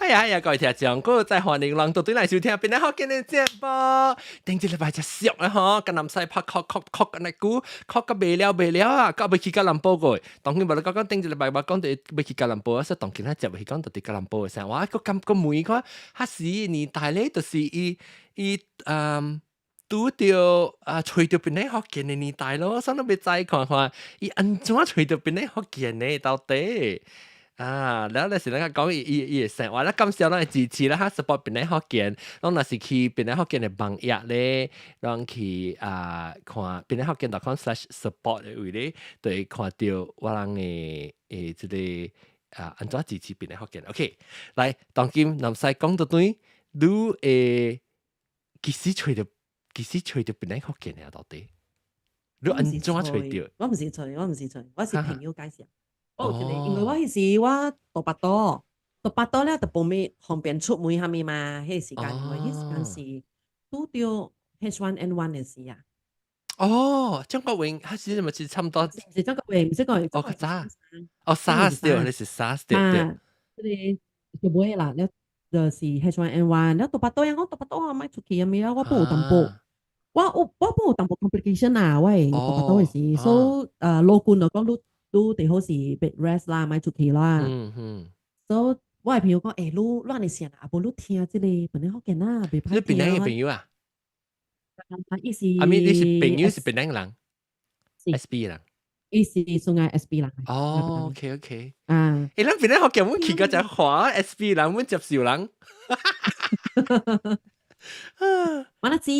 哎呀哎呀，各位聽眾，閣再歡迎人到對來收聽檳榔福建的節目。頂一禮拜才熟啊吼，佮南西拍哭哭哭咁來久，哭個袂了袂了啊，到尾去吉隆坡過。當然無你講講頂一禮拜我講到欲去吉隆坡，所以當今仔接去講到佇吉隆坡的時候，我閣感覺問看，彼時年代咧，就是伊伊嗯。拄著啊，揣著檳榔福建的年代咯，啥都欲知看看，伊按怎揣著檳榔福建的到底？啊，了咧是咱講伊伊伊的生活，咱感謝咱的支持啦，哈，support 檳榔福建，咱若是去檳榔福建的網頁咧，咱去啊看檳榔福建 .com/support 的位咧，就會看著我人的誒這個啊按怎支持檳榔福建。OK，來，當今南西講到對，你會幾時揣著？幾時揣著檳榔福建的到底？你按怎揣著？我毋是揣，我毋是揣，我是朋友介紹。我有一個，因為我彼時我讀腹肚，讀腹肚了就無咩方便出門啥物嘛，彼個時間，因為彼時間是拄著 H1N1 的時啊。哦，張國榮，彼時咪是差不多。是張國榮，毋是講。哦，較早。哦，SARS 對，你是 SARS 對對。這個就無啦，了就是 H1N1，了讀腹肚，人講讀腹肚啊，莫出去啥物啊，我本有淡薄。我有我本有淡薄 complication 啊，我會讀腹肚的時，所以老君就講你你最好是 bed rest 啦，莫出去啦。所以我的朋友講，欸，你你按呢想啊，無你聽這個檳榔福建啊，袂歹你檳榔的朋友啊？啊，伊是。啊，咪你是朋友是檳榔人？SP 人。伊是算愛 SP 人。哦，OK OK。啊。欸，咱檳榔福建，阮去過遮華 SP 人，阮接受人。我哪知？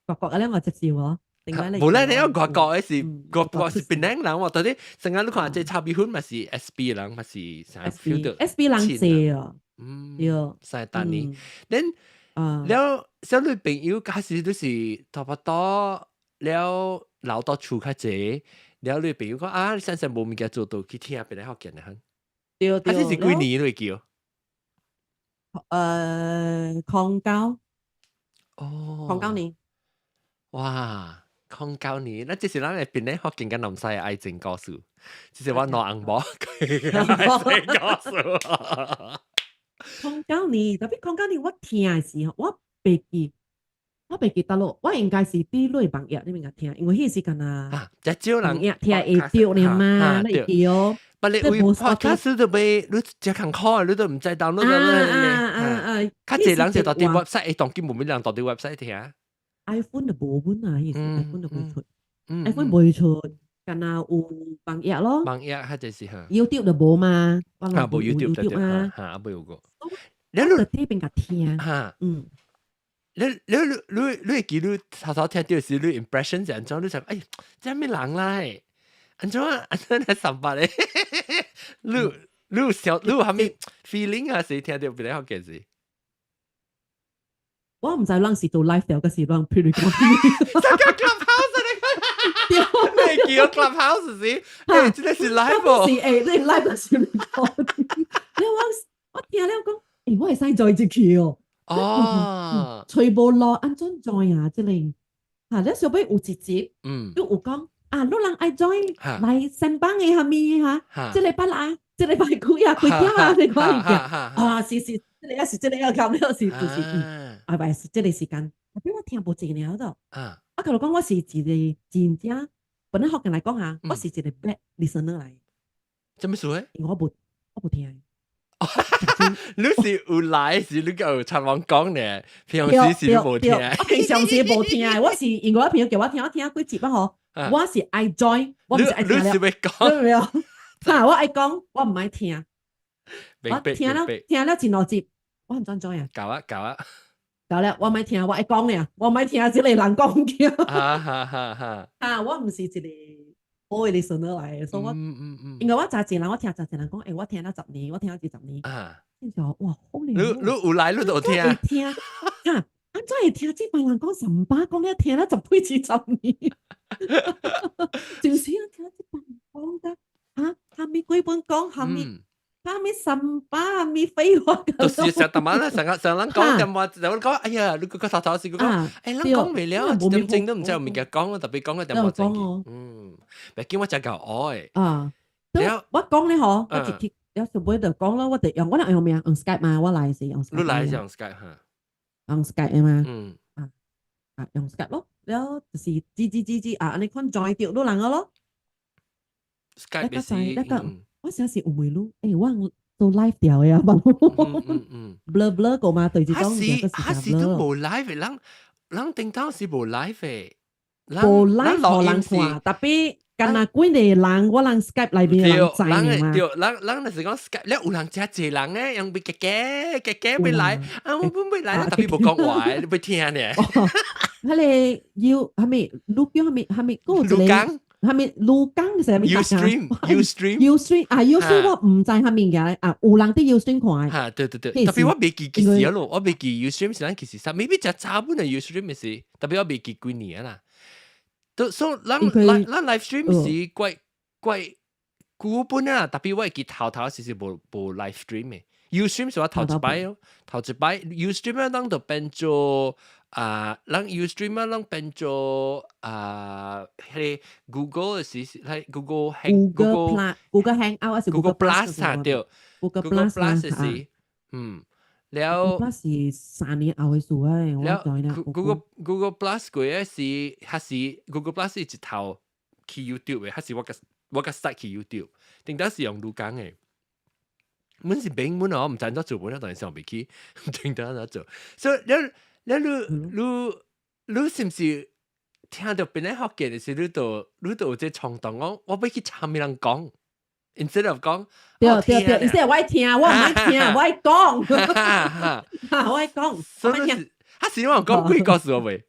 國國咧我接受喎。無咧，你講外國的是外國是檳榔人喎，到底成日你看這炒米粉嘛是 SP 人，嘛是啥 feel 到 SP 人濟哦，對，三單呢。恁了小女朋友開始都是差不多了留到厝較濟，了你朋友講啊，你先生無物件做到去聽檳榔福建的哈？對對。啊，這是幾年你會記？09。哦。 09年。哇！09年，那這是咱的檳榔福建佮南西的愛情故事，這是我兩翁某愛情故事。 09年，特別空九年我聽的時候，我袂記，我袂記得咯。我應該是佇你網頁裡面聽，因為彼時間啊，啊，遮少人聽會著爾嘛，你會記哦。不你為 podcast 都欲，你遮艱苦，你都毋知 download 啊啊啊！較濟人就佇 website，會當今無咩人佇 website 聽。 iPhone 就無本啊，彼時 iPhone 就未出，iPhone 未出，敢若有網頁咯。網頁彼就是哈。 YouTube 就無嘛，啊，無 YouTube 對啊，哈，無有個。你就佇邊共聽。哈，你你你你你會記你頭頭聽著時，你 impression 是按怎？你想，哎，這啥物人來？按怎按怎來上班咧？你你有想你有啥物 feeling 啊？誰聽著比較好件事？我毋知咱是做 live 掉，抑是咱 pre-record。這個 Clubhouse 你你叫 Clubhouse 是？欸，這個是 live 無？是欸，你 live 是 record。你我我聽了講，欸，我會使 join 入去哦。哦。揣無路按怎 join 啊？這個哈，你小尾有一集，都有講啊，你人愛 join 來先幫的蝦米哈？這禮拜六，這禮拜幾啊？幾點啊？你講物件啊？是是，這個也是這個要講了是就是。啊，袂是這個時間，特別我聽無濟爾到。啊，我甲你講，我是一個真正，本來福建來講哈，我是一個 bad listener 來。做咩事咧？因為我無聽。你是有來是你有插網講呢？平常時是你無聽。我平常時無聽，我是因為我朋友叫我聽，我聽幾集啊吼。我是愛 join，我毋是愛聽了。你是欲講？沒有，哈，我愛講，我毋愛聽。我聽了聽了一兩集，我按怎 join 啊？搞啊搞啊！夠了，我毋愛聽，我愛講爾，我毋愛聽這個人講叫。哈哈哈哈！啊，我毋是一個好的 listener 來的，所以我因為我誠濟人，我聽誠濟人講，欸，我聽了十年，我聽了20年。啊！就哇，好厲你你有來你就聽。聽，哈，按怎會聽這班人講三百講了聽了十幾二十年？就是啊，聽這班人講的，哈，蝦米幾本講，蝦米？蝦米三百，蝦米廢話。就是成逐晚啦，成日成人講電話，就講，哎呀，你個頭頭是佢講，欸，咱講未了，一點鐘都毋知有物件講，特別講個電話真緊。嗯，別緊我真夠愛。啊，我講咧嗬，我一去有時尾就講咯，我哋用我哋用咩啊？用 Skype 嘛，我來是用 Skype。你來是用 Skype 嚇？用 Skype 嘛。嗯。啊啊，用 Skype 咯，了就是吱吱吱吱啊，按呢款 join 著你人個咯。 Skype 是，那個我想是有沒錄？欸，我做 live 掉的啊，blur blur 過嘛，對住講。還是都無 live 的，人人頂當是無 live 的。無 live 予人看，tapi 干焦幾个人，我人 Skype 內面人知嘛。對，人人就是講 Skype，了有人誠濟人咧，用欲加加加加欲來，啊我本欲來，tapi 無講話，你欲聽呢？彼个要啥物？你叫啥物？啥物？閣有一个啥物？盧江是啥物？Ustream Ustream Ustream 啊，Ustream 我毋知啥物件啊，有人佇 Ustream 看。嚇，對對對，tapi 我袂記幾時咯，我袂記 Ustream 是咱幾時啥，maybe 誠早本的 Ustream 是，tapi 我袂記幾年啦。都所以咱咱咱 live stream 是怪怪古本啊，tapi 我會記頭頭是是無無 live stream 的。Ustream 是我頭一擺哦，頭一擺 Ustream 啊，咱就變做啊，咱 Ustream 啊，咱變做啊，彼个 Google 是係 Google Hang Google Google Hangout 還是 Google Plus 啊？對，Google Plus 是，嗯，了 Google Plus 是3年後的事誒，了 Google Plus 過個是，還是 Google Plus 是一頭去 YouTube 的，還是我個 start 去 YouTube，頂當是用盧講的。阮是朋友哦，毋知按怎做，本當然上袂去，頂當按怎做。所以了了你你你是毋是聽著邊個福建的時，你就有這衝動講，我欲去參人講，instead of 講，對對對，意思係我愛聽，我毋愛聽，我愛講，我愛講，所以是，他是我講鬼故事未？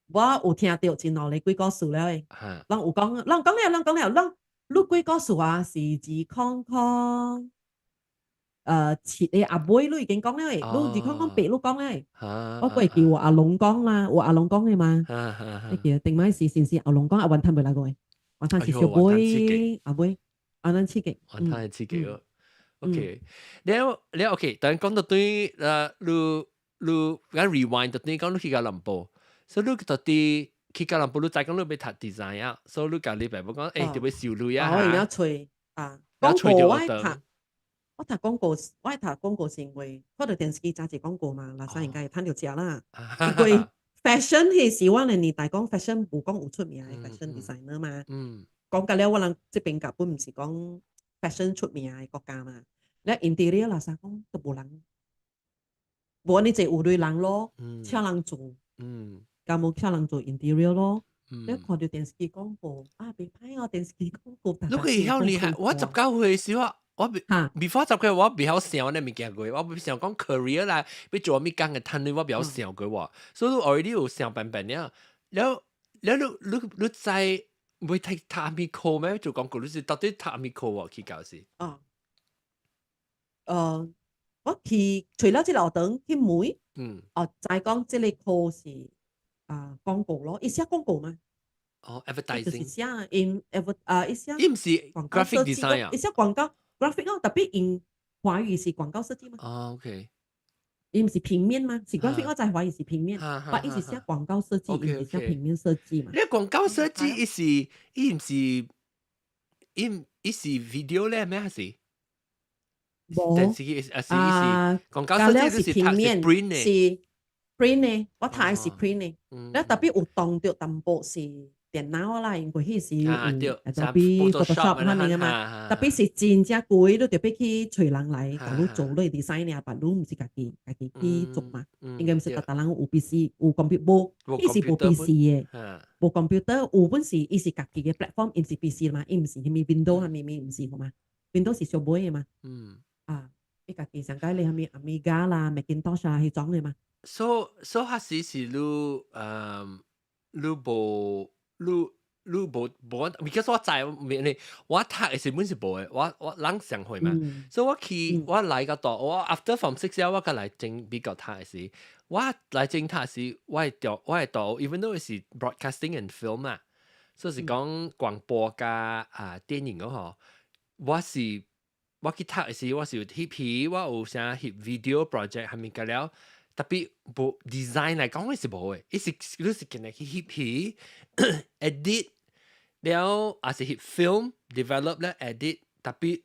我有聽著真老个鬼故事了的，人有講，人講了，人講了，人你鬼故事啊是2007個阿尾你已經講了的，你2008你講了的，我閣會記我阿龍講啦，我阿龍講的嘛，你記得頂擺是先是阿龍講，阿雲吞未來過，雲吞是小尾阿尾，阿咱刺激，雲吞係刺激哦。OK，了了 OK，等講到對，你你咱 rewind 到對講你去吉隆坡，所以你到底去吉隆坡，你知講你欲讀 design 啊，所以你共你爸母講，欸，就欲收鐳啊。我而家揣啊，廣告我愛讀。我讀廣告，我愛讀廣告是因為看著電視機誠濟廣告嘛，垃圾應該會趁著食啦。因為 fashion 彼時我的年代講 fashion 無講有出名的 fashion designer 嘛。講甲了，我人這邊根本毋是講 fashion 出名的國家嘛。了 interior 垃圾講都無人，無按呢濟有鐳人咯，請人做，敢無請人做 interior 咯。你看著電視機廣告啊，袂歹哦，電視機廣告。你會曉厲害，我19歲時我。我未 before 19歲我袂曉想呢物件過，我袂想講 career 啦，欲做啥物工的趁鐳我袂曉想過喎，所以 already 有想笨笨了，了了你你你知欲讀讀啥物科咩？做廣告你是到底讀啥物科喎？去到時？啊，我去除了這個學堂去問，哦，知講這个科是啊廣告咯，伊寫廣告嘛？哦，advertising 就是寫 in adver 啊，伊寫伊毋是 graphic design 啊？伊寫廣告。graphic 咯，tapi 用華語是廣告設計嘛？哦，OK。伊毋是平面嗎？是 graphic 我知華語是平面，但伊是寫廣告設計，伊毋是寫平面設計嘛。你廣告設計伊是伊毋是伊伊是 video 咧咩還是？無電視機啊是伊是廣告設計是平面 print 的，是 print 的，我讀的是 print 的。了 tapi 有動著淡薄是電腦啦，因為彼時有 Adobe Photoshop 啥物的嘛，tapi 是真正貴，你著欲去揣人來共你做你 design 爾，但你毋是家己家己去做嘛，應該毋是逐逐人有 PC 有 computer 無，彼時無 PC 的，無 computer 有本是伊是家己的 platform，伊毋是 PC 嘛，伊毋是啥物 Windows 啥物物毋是嘛，Windows 是上尾的嘛，啊，伊家己上蓋咧啥物 Amiga 啦、Macintosh 啊彼種的嘛。 So 彼時是你，你無。你你無無，because 我知，你我讀的時本是無的，我我人上歲嘛，所以我去我來到大，我 after form six 了，我閣來進美國讀的時，我來進讀時，我會讀，even though 是 broadcasting and film 啊，所以是講廣播佮啊電影個吼，我是我去讀的時，我是有翕戲，我有啥翕 video project 啥物個了。tapi 無 design 來講，是無的，伊是你是見來去翕戲 edit 了，還是翕 film develop 了 edit，特別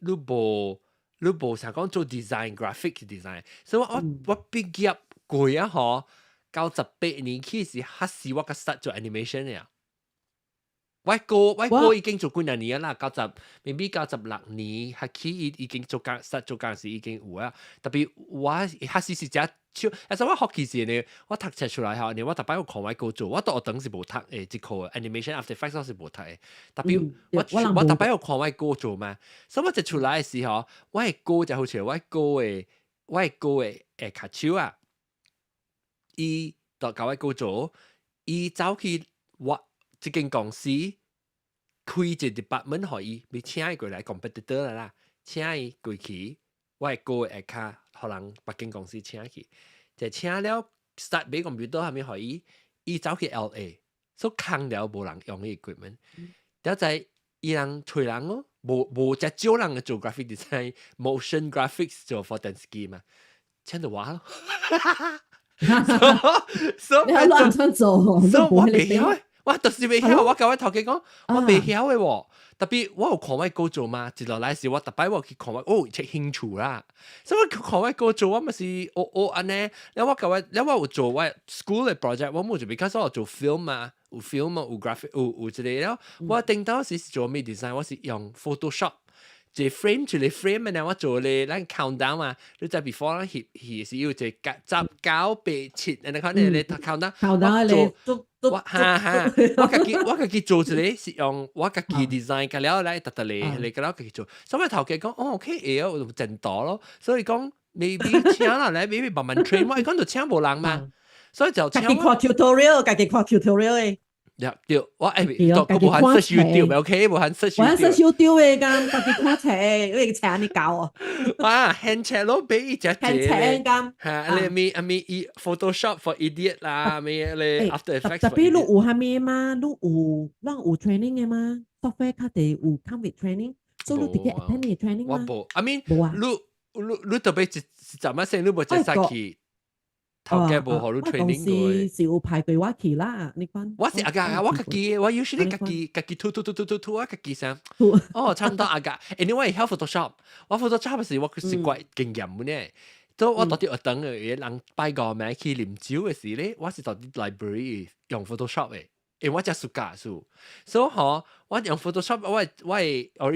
你無想講做 design graphic design，所以我畢業過啊嗬，98年起時，彼時我閣 start 做 animation 嘅。我哥已經做幾年啦，九十 maybe 96年，彼起伊已經做工，start 做工時已經有啊。特別我彼時是誠少，其實我學期時呢，我讀冊出來後呢，我逐擺有看我哥做，我到學堂是無讀的，這科 animation After Effects 我是無讀的。特別我逐擺有看我哥做嘛，所以我一出來的時候，我的哥就好似我的哥的跤手啊，伊就共我哥做，伊走去我這間公司開一個 department 予伊，欲請伊過來 competitor 啦，請伊過去，我的哥下跤，予人別間公司請去，就請了 start 買 computer 啥物予伊，伊走去 LA，所以空了無人用彼 equipment，了再伊人揣人咯，無遮少人做 graphic design、motion graphics 做 for 電視機嘛，請著我咯。所以你亂咁做，所以我袂曉的，我就是袂曉。我共我頭家講，我袂曉的喎。特別我有看我哥做嘛，一落來時我逐擺我去看我，哦，這興趣啦。所以我看我哥做，我嘛是學學按呢。了我共我，了我有做我 school 的 project，我冇就 because 我做 film 嘛，有 film 嘛，有 graphic，有這個了。我頂當時是做咩 design，我是用 Photoshop。一個 frame 一個 frame 呢，我做咧，咱 countdown 嘛，你知 before 咱翕戲是有一個十九八七，你看你咧 countdown，我做我哈哈，我家己做一個是用我家己 design，個了來特特嚟，嚟個了家己做，所以頭家講哦，OK 會哦，有前途咯，所以講 maybe 請人來，maybe 慢慢 train，我講就請無人嘛，所以就家己看 tutorial，家己看 tutorial 的。呀，對，我誒，都無限 search YouTube OK，無限 search 無限 search YouTube 的，咁家己看冊，因為冊你教哦。啊，hand 冊咯，俾一隻 hand 冊咁。嚇，你咪啊咪伊 Photoshop for idiot 啦，咩咧 After Effects。特別你有啥物嗎？你有咱有 training 的嗎？software 較濟有 come with training，所以你直接 attend 你 training 嗎？我無，I mean，無啊。你特別一怎麼先，你無一使去。頭家無予你 training 過。是有派過我去啦，你講。我是阿家，我家己，我 usually 家己家己塗塗塗塗塗塗，我家己啥。哦，差唔多阿家。Anyway，我會曉 Photoshop，我 Photoshop 是我是怪經驗呢。都我到佇學堂嘅人拜五暝去啉酒嘅時咧，我是到佇 library 用 Photoshop 嘅，因為我才暑假數，所以吼，我用 Photoshop，我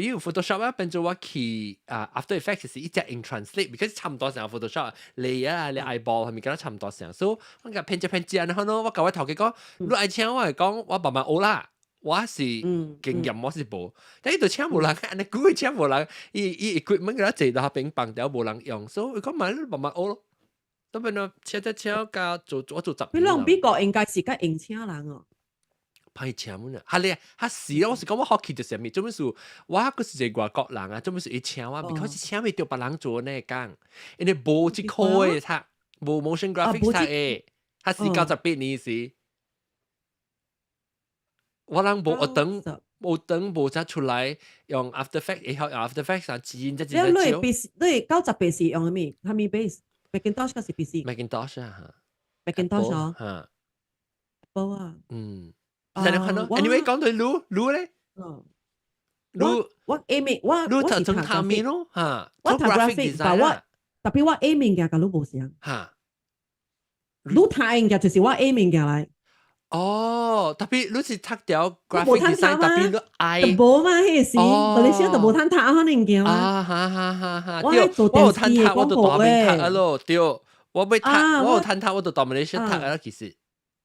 用 Photoshop 啊，變做我去啊 After Effects 是一隻用 translate，because 差唔多成 Photoshop 你啊，你 eyeball 係咪敢若差唔多成，所以我共編輯編輯，然後呢，我共我頭家講，你愛請我會講，我慢慢學啦。我是經驗，我是無，但伊就請無人，按呢久請無人，伊 equipment 佮坐到邊放掉無人用，所以伊講嘛，你慢慢學咯。都變做請請請甲做我做十年。你攏美國應該是較用請人哦。歹請阮啊，哈咧，哈是咯，我是講我學期就啥物，做咩事？我閣是一個外國人啊，做咩事伊請我，because 請袂著別人做呢工，因為無這科的讀，無 motion graphics 讀的，彼時98年時。我人無學堂，無堂無才出來用 After Effects，會曉用 After Effects 啊，真真真少。你 PC，你98是用啥物？啥物 base？Macintosh 還是 PC？ Macintosh 啊，Macintosh 哦。嚇。 Apple 啊。嗯。睇你看咯，anyway 講到你咧，你我 aim 我你讀從頭面咯嚇，我讀 graphic，但我特別我 aim 物件共你無相。嚇。你讀物件就是我 aim 物件來。哦，特別你是讀著 graphic design，特別你愛。無嘛，彼時，馬來西亞就無通讀彼物件嘛。啊哈哈哈哈！我係做我有通讀，我就大邊讀啊咯，對，我欲讀，我有通讀，我就大馬來西亞讀啊，其實。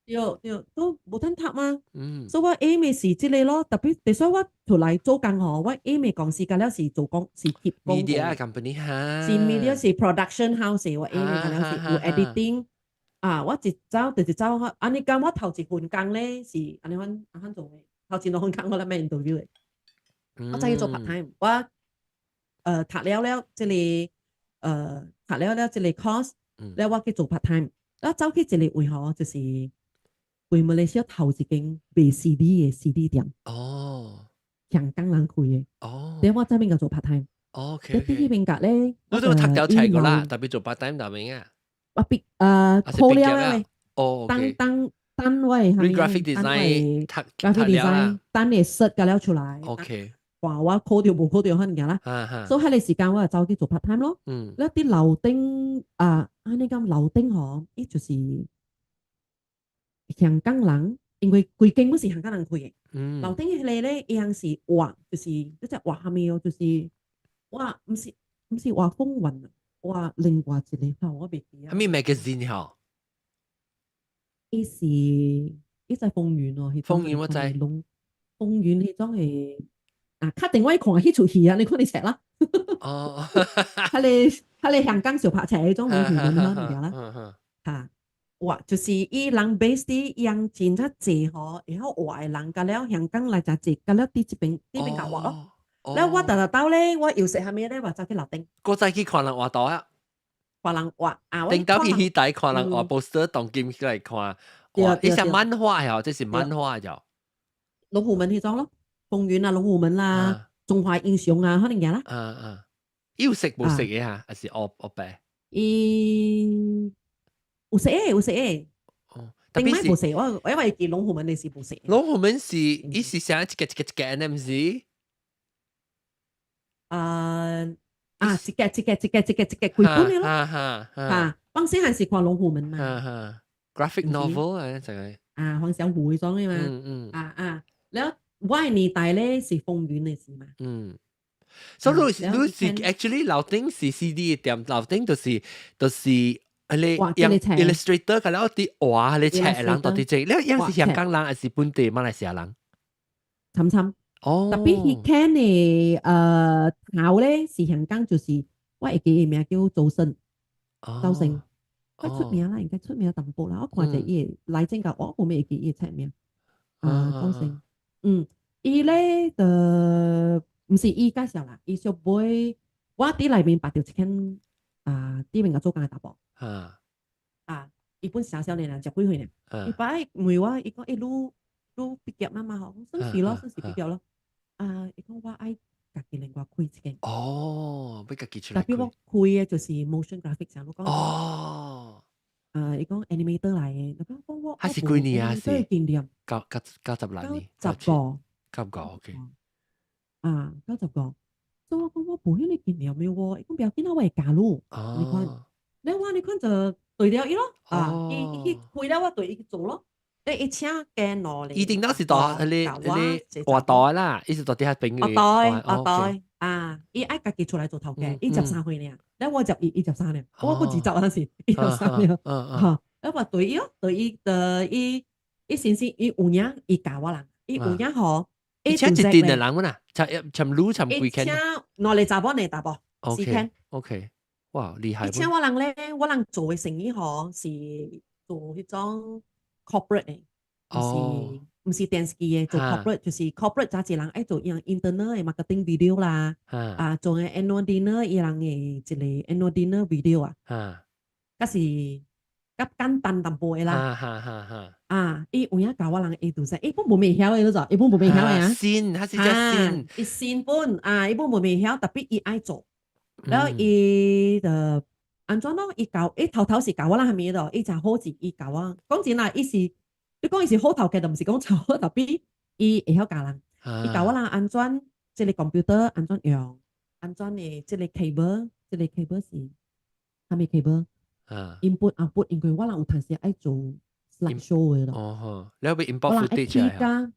對對，都無通讀嘛。嗯。所以我 aim 的是這個咯，特別，所以我出來做工吼，我 aim 的公司甲了是做工是貼廣告。 Media company 哈。是 media 是 production house，我 aim 的甲了是有 editing。啊！我一走就是走，按呢講我頭一份工咧是按呢款按款做的，頭前兩份工我咧免 interview 的。我再去做 part time，我讀了了這個讀了了這個 course，了我去做 part time，我走去一個位吼，就是為馬來西亞頭一間賣 CD 的 CD 店。哦。香港人開的。哦。了我在邊個做 part time。 OK。你佇彼邊格咧，我都讀掉齊個啦，特別做 part time 大明啊。我畢考了咧，哦，當當單位，graphic design ，graphic design 等你 cert 個了出來。 OK。看我考著無考著可能啦。所以彼個時間我就走去做 part time 咯。了佇樓頂啊，按呢講樓頂吼，伊就是香港人，因為規間攏是香港人開的。樓頂彼個咧，伊樣是畫，就是嗰隻畫啥物哦，就是畫毋是畫風雲啊，畫另外一個吼，我袂記啊。啥物 magazine 吼？伊是伊在風雲哦，風雲我知。風雲彼種的啊，較定我看彼齣戲啊，你看你冊啦。哦，彼個香港小拍冊彼種龍虎門吼，物件啦。嚇，哇，就是伊人 base 佇伊人真正濟吼，會曉畫的人，佮了香港來誠濟，佮了佇這邊這邊共畫咯。了我逐逐兜咧，我又說啥物咧，我走去樓頂。閣再去看人畫圖啊？看人畫啊！頂到去戲台看人畫 poster 當今起來看，哇！伊是漫畫哦，這是漫畫就。龍虎門彼種咯，風雲啊，龍虎門啦，中華英雄啊，可能嘢啦。啊啊，伊有色無色的哈，還是黑黑白？伊有色的，有色的。哦，頂擺無色，我因為記龍虎門的是無色。龍虎門是伊是寫一格一格一格的，毋是？啊啊！一格一格一格一格一格規本的咯。嚇，當時還是看龍虎門嘛。Graphic novel 啊，就係。啊，黃小虎彼種的嘛。啊啊，了我的年代咧是風雲的時嘛。嗯。所以你是 actually 樓頂是 CD 店，樓頂就是彼個 illustrator 佮了佇畫彼個冊的人到佇這，你樣是香港人還是本地馬來西亞人？參參。哦。 Tapi 彼間的頭咧是香港，就是我會記伊名叫周勝，周勝，佢出名啦，應該出名淡薄啦。我看者伊的來正個，我無會記伊的冊名。啊，周勝，嗯，伊咧就毋是伊介紹啦，伊小尾我佇內面捌著一間啊，佇面個做工的查埔。啊，伊本小少年人，十幾歲呢。伊擺問我，伊講欸，你畢業嘛嘛吼？算是咯，算是畢業咯。啊，伊講我愛家己另外開一間。哦，欲家己出來。 Tapi 我開的就是 motion graphics 啊，你講。哦。啊，伊講 animator 來的，你講我還是幾年啊？是經驗。九九十六年。九十個。九十個，OK。啊，90個。所以我講我無彼个經驗的喎，伊講不要緊啊，我會教你。你看，你我你看就對了伊咯。啊，伊去開了，我對伊去做咯。你伊請電腦咧。伊頂到是大彼個彼個畫圖啦，伊是佇遐朋友。哦對，哦對，啊，伊愛家己出來做頭家，伊13歲爾，咧我11，伊13爾，我閣20嗰陣時，伊十三爾，嚇，咧我對伊咯，對伊的伊，伊先生伊有影，伊教我人，伊有影吼。伊請一陣的人嘛，參參女參幾間？請兩個查某，兩個查埔，四間。 OK，哇，厲害！而且我人咧，我人做的生意吼是做彼種 corporate 的，毋是電視機的，做 corporate 就是 corporate，早一人愛做樣 internal 的 marketing video 啦，啊，做個 annual dinner 伊人的一個 annual dinner video 啊，閣是較簡單淡薄的啦。啊，伊有影教我人 A to Z，伊本無袂曉的，你知？伊本無袂曉的啊。新，他是叫新。伊新本啊，伊本無袂曉，tapi 伊愛做，然後伊就按怎咯？伊教，伊頭頭是教我人啥物咯？伊誠好字，伊教我。講真啦，伊是你講伊是好頭家，就毋是講臭好，tapi 伊會曉教人。伊教我人按怎這個 computer 按怎用，按怎的這個 cable，這個 cable 是啥物 cable？input output，因為我人有陣時愛做 slide show 的咯。哦吼，你要 import footage 啊？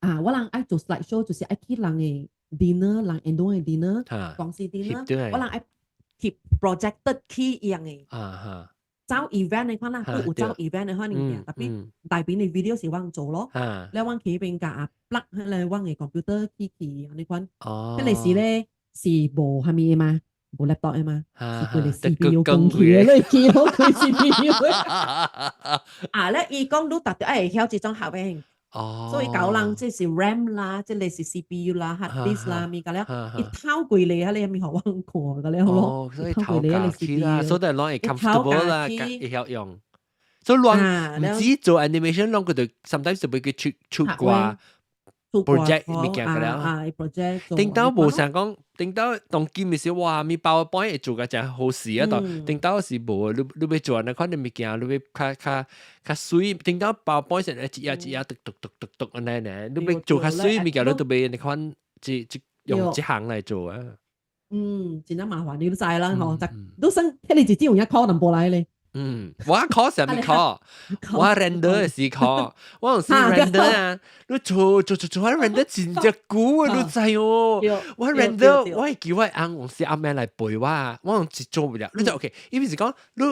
啊，我人愛做 slide show，就是愛去人的 dinner，人 annual 的 dinner，公司 dinner，我人愛翕 projected 去伊樣的。走 event 的款啦，佢有走 event 的款物件，tapi 大邊的 video 是我人做咯。了我去彼邊共 plug 彼个我的 computer 去去按呢款。彼个時咧是無啥物的嘛，無 laptop 的嘛，是規個 CPU 工具的，你記好開 CPU 的。啊，咧伊講你特別愛會曉這種學問。所以教人這是 RAM 啦，這個是 CPU 啦，hard disk 啦，物個了，伊透過嚟啊，你咪予我看個了咯。所以頭家去啦，所以攏會 comfortable 啦，會曉用。所以攏毋止做 animation，攏佢就 sometimes 就會去出出歌 project 物件個了。啊，project。頂到無想講，頂到當今的時哇，咪 PowerPoint 會做個誠好勢啊！但頂到是無，你欲做按呢款的物件，你欲較較較媠。頂到 PowerPoint 是一頁一頁讀讀讀讀讀按呢呢，你欲做較媠物件，你都欲按呢款。這這用這行來做啊。嗯，真正麻煩，你都知啦，吼，就都算彼個就只用一 call 淡薄來咧。嗯，我 call 啥物 call？我 render 是 call，我有時 render 啊，你做做做做，我 render 真正久啊，你知哦。我 render 我會叫我翁有時阿妹來陪我，我用一做不了。你就 OK，意思是講你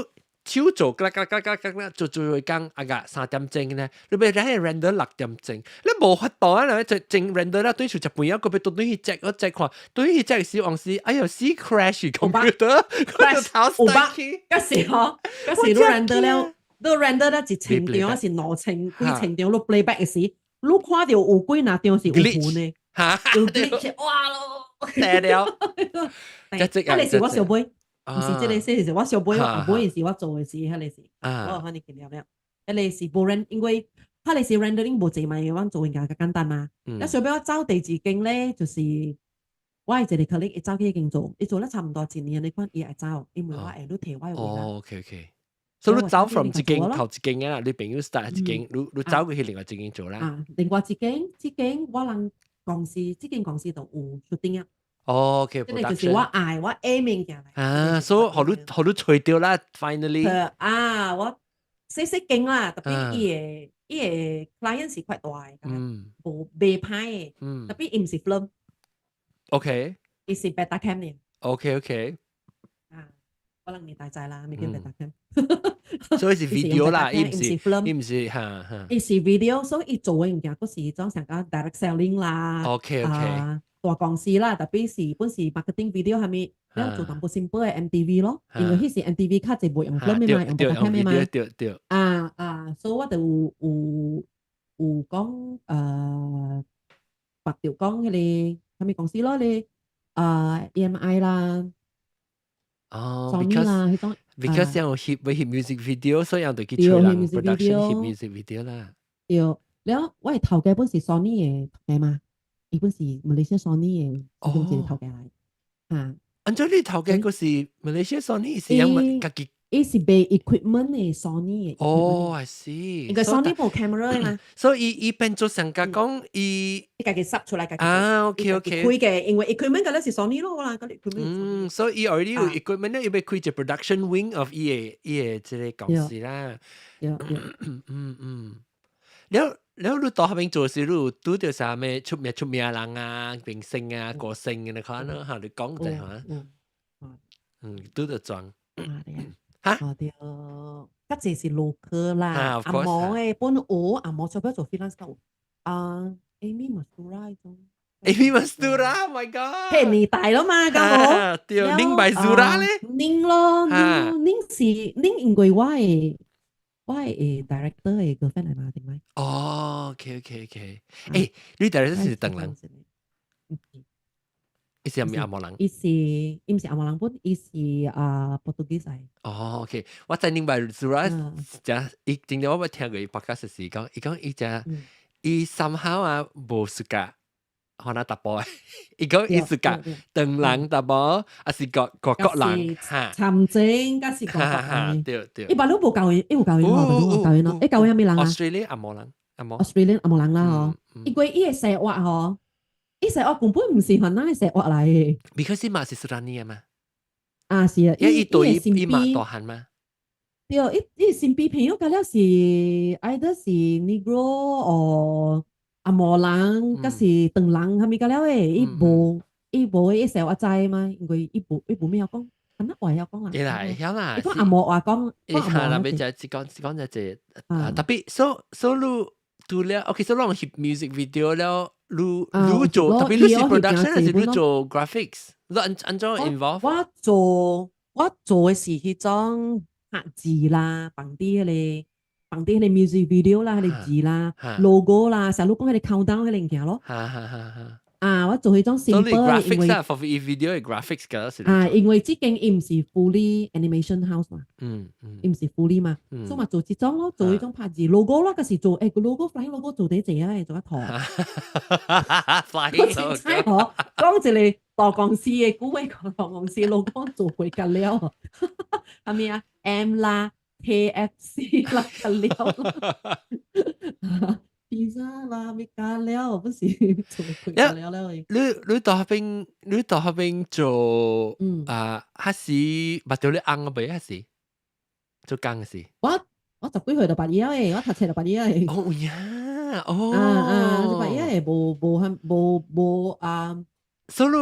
手做，嘎嘎嘎嘎嘎嘎，做做做工啊個3點鐘呢，你欲來 render 6點鐘，你無法度啊！就正 render 啦，對數食飯啊，閣欲倒轉去 check，我 check 看，對去 check 時往時，哎喲死 crash computer， crash 有吧？嗰時嗬，嗰時你 render 了，你 render 了1000張還是2000幾千張，你 playback 的時，你看著有幾若張是有痕的，嚇，有 glitch，哇咯，對了，彼个是我小妹。毋是這個，這是我小尾，後尾是我做的事，彼个是，我有予你見了了。彼个是無 render，因為彼个是 rendering 無濟嘛，因為阮做物件較簡單嘛。一小尾我走第二間咧，就是我的一個 colleague 伊走去彼間做，伊做了差毋多一年，你看伊會走，因為我會你提我的位啦。哦，OK OK。所以你走 from 一間頭一間啊，你朋友 start 一間，你走過去另外一間做啦。啊，另外一間，這間我人公司，這間公司就有 shooting 啊。哦，OK，這個就是我愛我愛物件來。啊，所以予你予你揣著啦，finally。啊，我細細間啦，特別伊的 client 是較大的，無袂歹的，特別伊毋是 film。 伊是 Betacam 呢。 啊，可能你大知啦，物叫 Betacam。所以是 video 啦，伊毋是 film，伊毋是哈哈。伊是 video，所以伊做的物件閣是種上較 direct selling 啦。 大公司啦，特別是本是 marketing video 係咪？咱做淡薄 simple 的 MTV 咯，因為彼時 MTV 較濟無用 film 的嘛，用 Betacam 的嘛。對對。啊啊，所以我就有講白條講彼個啥物公司咯，你啊 EMI 啦。哦，Sony 啦，彼種。 because 有翕欲翕 music video，所以人就去揣人 production 翕 music video 啦。對，了我的頭家本是 Sony 的頭家嘛。伊本是馬來西亞 Sony 的其中一個頭家來，嚇。按怎你頭家閣是馬來西亞 Sony 是用家己？伊是賣 equipment 的 Sony 的。哦，I see。因為 Sony 無 camera 嘛。所以伊變做上家講伊。伊家己 sub 出來，家己。啊，OK OK。開嘅，因為 equipment 嗰個是 Sony 咯啦，嗰個 equipment。嗯，所以伊 already 有 equipment 咧，伊欲開一個 production wing of 伊的這個公司啦。對對。嗯嗯。了了，你到彼邊做時，你有拄著啥物出名出名人啊、明星啊、歌星嘅你看咯，嚇你講者嚇。嗯，拄著撞。嚇？哦對，較濟是 local 啦，紅毛的本有紅毛做不做 freelance 有啊，Amy Mastura 彼種。 Amy Mastura，Oh my god！彼年代了嘛，敢無？對，恁 Baizura 咧？恁咯，恁是恁因為我的 director 的 girlfriend 來嘛，定咪？哦，OK。欸，你 director 是唐人？伊是毋是紅毛人？伊是伊毋是紅毛人本，伊是啊 Portuguese 來。哦，OK，我知恁 Baizura，誠伊真正我捌聽過伊 podcast 時講，伊講伊誠伊 somehow 啊無 suka 番仔查埔的，伊講伊 suka 唐人查某，抑是外國人嚇。參政，抑是外國人。對對。伊捌你無教伊，伊有教伊吼，有教伊喏。伊教伊啥物人啊？Australia 紅毛人，紅毛。 Australian 紅毛人啦吼。因為伊的生活吼，伊生活根本毋是番仔的生活來的。 Because 伊嘛是 Surani 的嘛。啊是啊，伊伊對伊嘛大漢嘛。對，伊身邊朋友甲了是 either 是 Negro or 紅毛人，抑是唐人，啥物甲了的，伊無伊生活知嘛，因為伊無咩曉講，番仔話曉講啦。會啦，會曉啦。伊講紅毛話講，伊哈啦，欲食一講一講就這，啊特別所所你拄了，OK，所以攏翕 music video 了，你做特別你是 production 還是你做 graphics？你按怎 involve？我做的是彼種拍字啦，放佇彼個 music video 啦，彼個字啦，logo 啦，像你講彼個 countdown 彼個物件咯。哈哈哈哈。啊，我做彼種 simple，因為 graphics 啊，for video graphics 㗎是。啊，因為這間伊毋是 fully animation house 嘛，伊毋是 fully 嘛，所以嘛做這種咯，做彼種拍字 logo 咯，嗰時做個 logo flying logo 做得濟啊，做一套。 flying 我凊彩嗬，講一個大公司的古話，講大公司 logo 做過甲了，係咪啊？M 啦，KFC 啦，甲了。披薩啦，咩加料，不是做開了了的。你到彼邊做啊，還是捌著你翁個未？還是做工時？我十幾歲就畢業的，我讀冊就畢業的。哦呀，哦。啊啊，就畢業的，無無無無無啊。所以你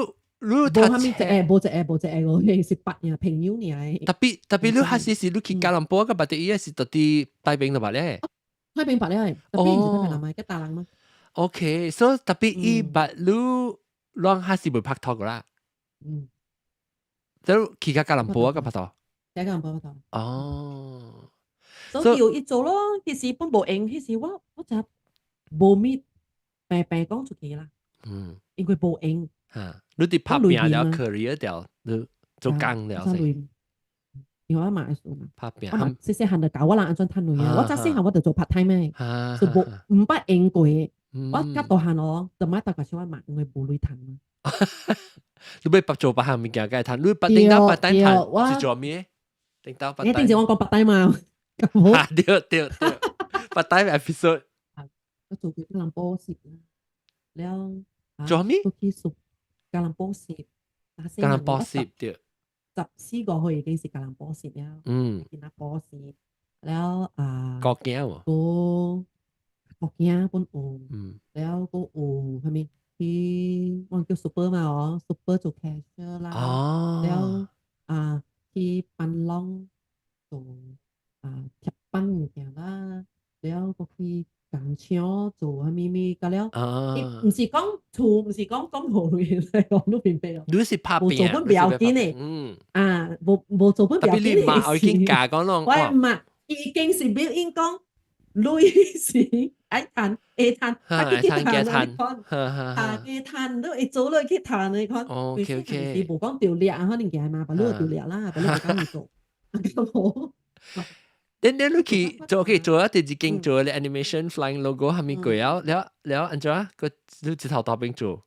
你無啥物一個，無一個，無一個，我是捌爾朋友爾。 Tapi tapi 你還是是你去吉隆坡個捌著伊是到佇太平就捌咧？太平捌了，tapi 毋是太平人嘛，吉大人嘛。 OK，所以 tapi 伊捌你，攏還是袂拍拖個啦。就去較吉隆坡個拍拖。吉隆坡拍拖。哦。所以有伊做咯，其實本無閒，彼時我就無咪白白講出去啦。因為無閒。嚇，你佇拍拚了 career 掉，你做工了先。因為我媽會數嘛。拍拚。我嘛細細漢就教我人按怎趁錢啊！我早細漢我就做 part time 的，就無毋捌閒過。我較大漢哦，就買大概小我媽，因為無錢趁嘛。你欲做別項物件，該趁。你捌頂到 part time 趁是做咩？頂到 part time。你頂時我講 part time 嘛？啊對對對，part time episode。我做過吉隆坡攝了。做咩？去熟吉隆坡攝。吉隆坡攝對。14個歲已經是吉隆坡攝了。見阿波攝了啊。國鏡喎。個國鏡本有。了閣有啥物？去我叫 super 嘛哦，super 做 cashier 啦。了啊，去班廊做啊貼板物件啦，了閣去工廠做啥物物，甲了。伊毋是講厝，毋是講講無錢來講，你明白哦？你是拍無做本不要緊的。啊，無無做本不要緊的。 Tapi 你媽已經教講攏。我媽已經是表演講，錢是愛趁會趁，啊去去趁啊，你看，啊去趁，你會做落去趁你看。 OK。是無講著掠啊，可能驚嘛，把你著掠啦，把你無敢去做，啊咁好。你你你去做 OK 做咗第二間做咧 animation flying logo 係咪過了了了按怎個你一頭大邊做？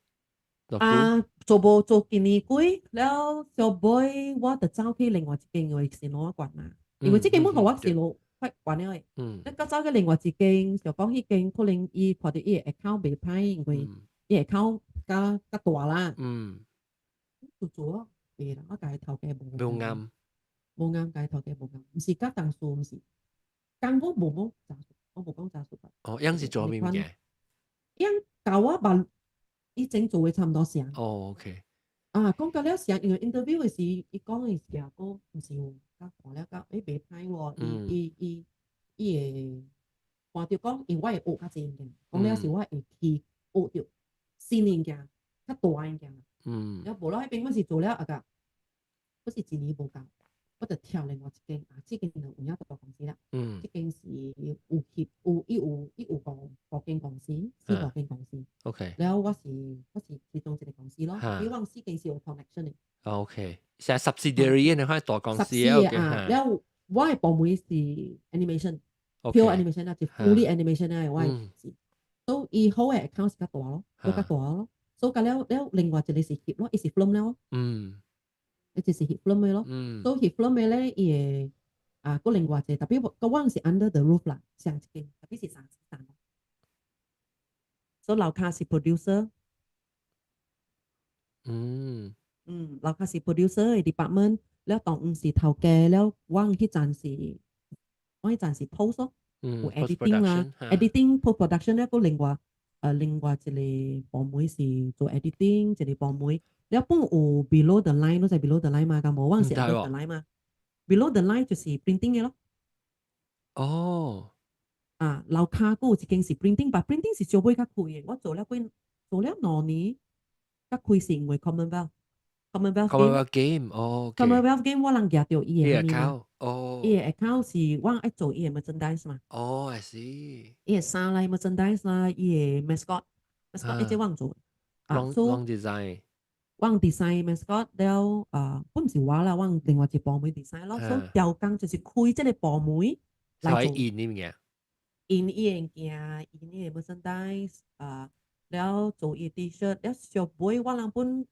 啊，做無做一年幾了，小尾我就走去另外一間，因為是老慣嘛，因為這間本予我是老快慣了的。你閣走去另外一間，就講彼間可能伊看著伊的 account 袂歹，因為伊 account 較較大啦。就做咯，袂啦，我共伊頭家無。無啱。無啱，共伊頭家無啱，毋是佮同事，毋是。工我無講雜事，我無講雜事。哦，樣是做咩物件？樣教我捌以前做的差毋多像。哦，OK。啊，講到了像，因為 interview 的時，伊講的時候，閣毋是有較看了較，欸袂歹喎，伊伊伊伊會看著講，因為我會學較濟物件，講了是我會去學著新物件，較大物件。了無啦，彼邊阮是做了啊個，我是一年無夠，我就跳另外一間啊，這間就有影大公司啦。這間是有翕有伊有伊有五五間公司，四五間公司。 了我是其中一個公司咯，比我四間是有 connection 的。 OK，成 subsidiary 你看大公司啊。了我的部門是 animation，pure animation 啊，就 fully animation 啊，我是。所以伊好的 account 是較大咯，都較大咯。所以甲了了另外一個是翕咯，伊是 film 了。伊就是翕 film 的咯。所以翕 film 的咧，伊會啊，閣另外一個，tapi 個我是 under the roof 啦，上一間，tapi 是三三。所以樓跤是 producer。嗯，樓跤是 producer 的 department，了當毋是頭家，了我彼陣是，我彼陣是 post 咯，有 editing 啦，editing post production 咧，閣另外，另外一個部門是做 editing，一個部門，了本有 below the line，你知 below the line 嘛？敢無？我是 above the line 嘛？below the line 就是 printing 的咯。啊，樓跤閣有一間是 printing，but printing 是小尾較開的，我做了幾做了2年，較開是因為 Commonwealth。Commonwealth Commonwealth Game，哦，Commonwealth Game 我人舉著伊的 account，哦，伊的 account 是我愛做伊的 merchandise 嘛。哦，I see。伊的衫啦，merchandise 啦，伊的 mascot，mascot 一直我做。啊，long design。我 design mascot 了，啊，本毋是我啦，我另外一個部門 design 咯，所以調工就是開這個部門來做。印物件。印伊的物件，印伊的 merchandise，啊，了做伊 T-shirt，了小尾我人本。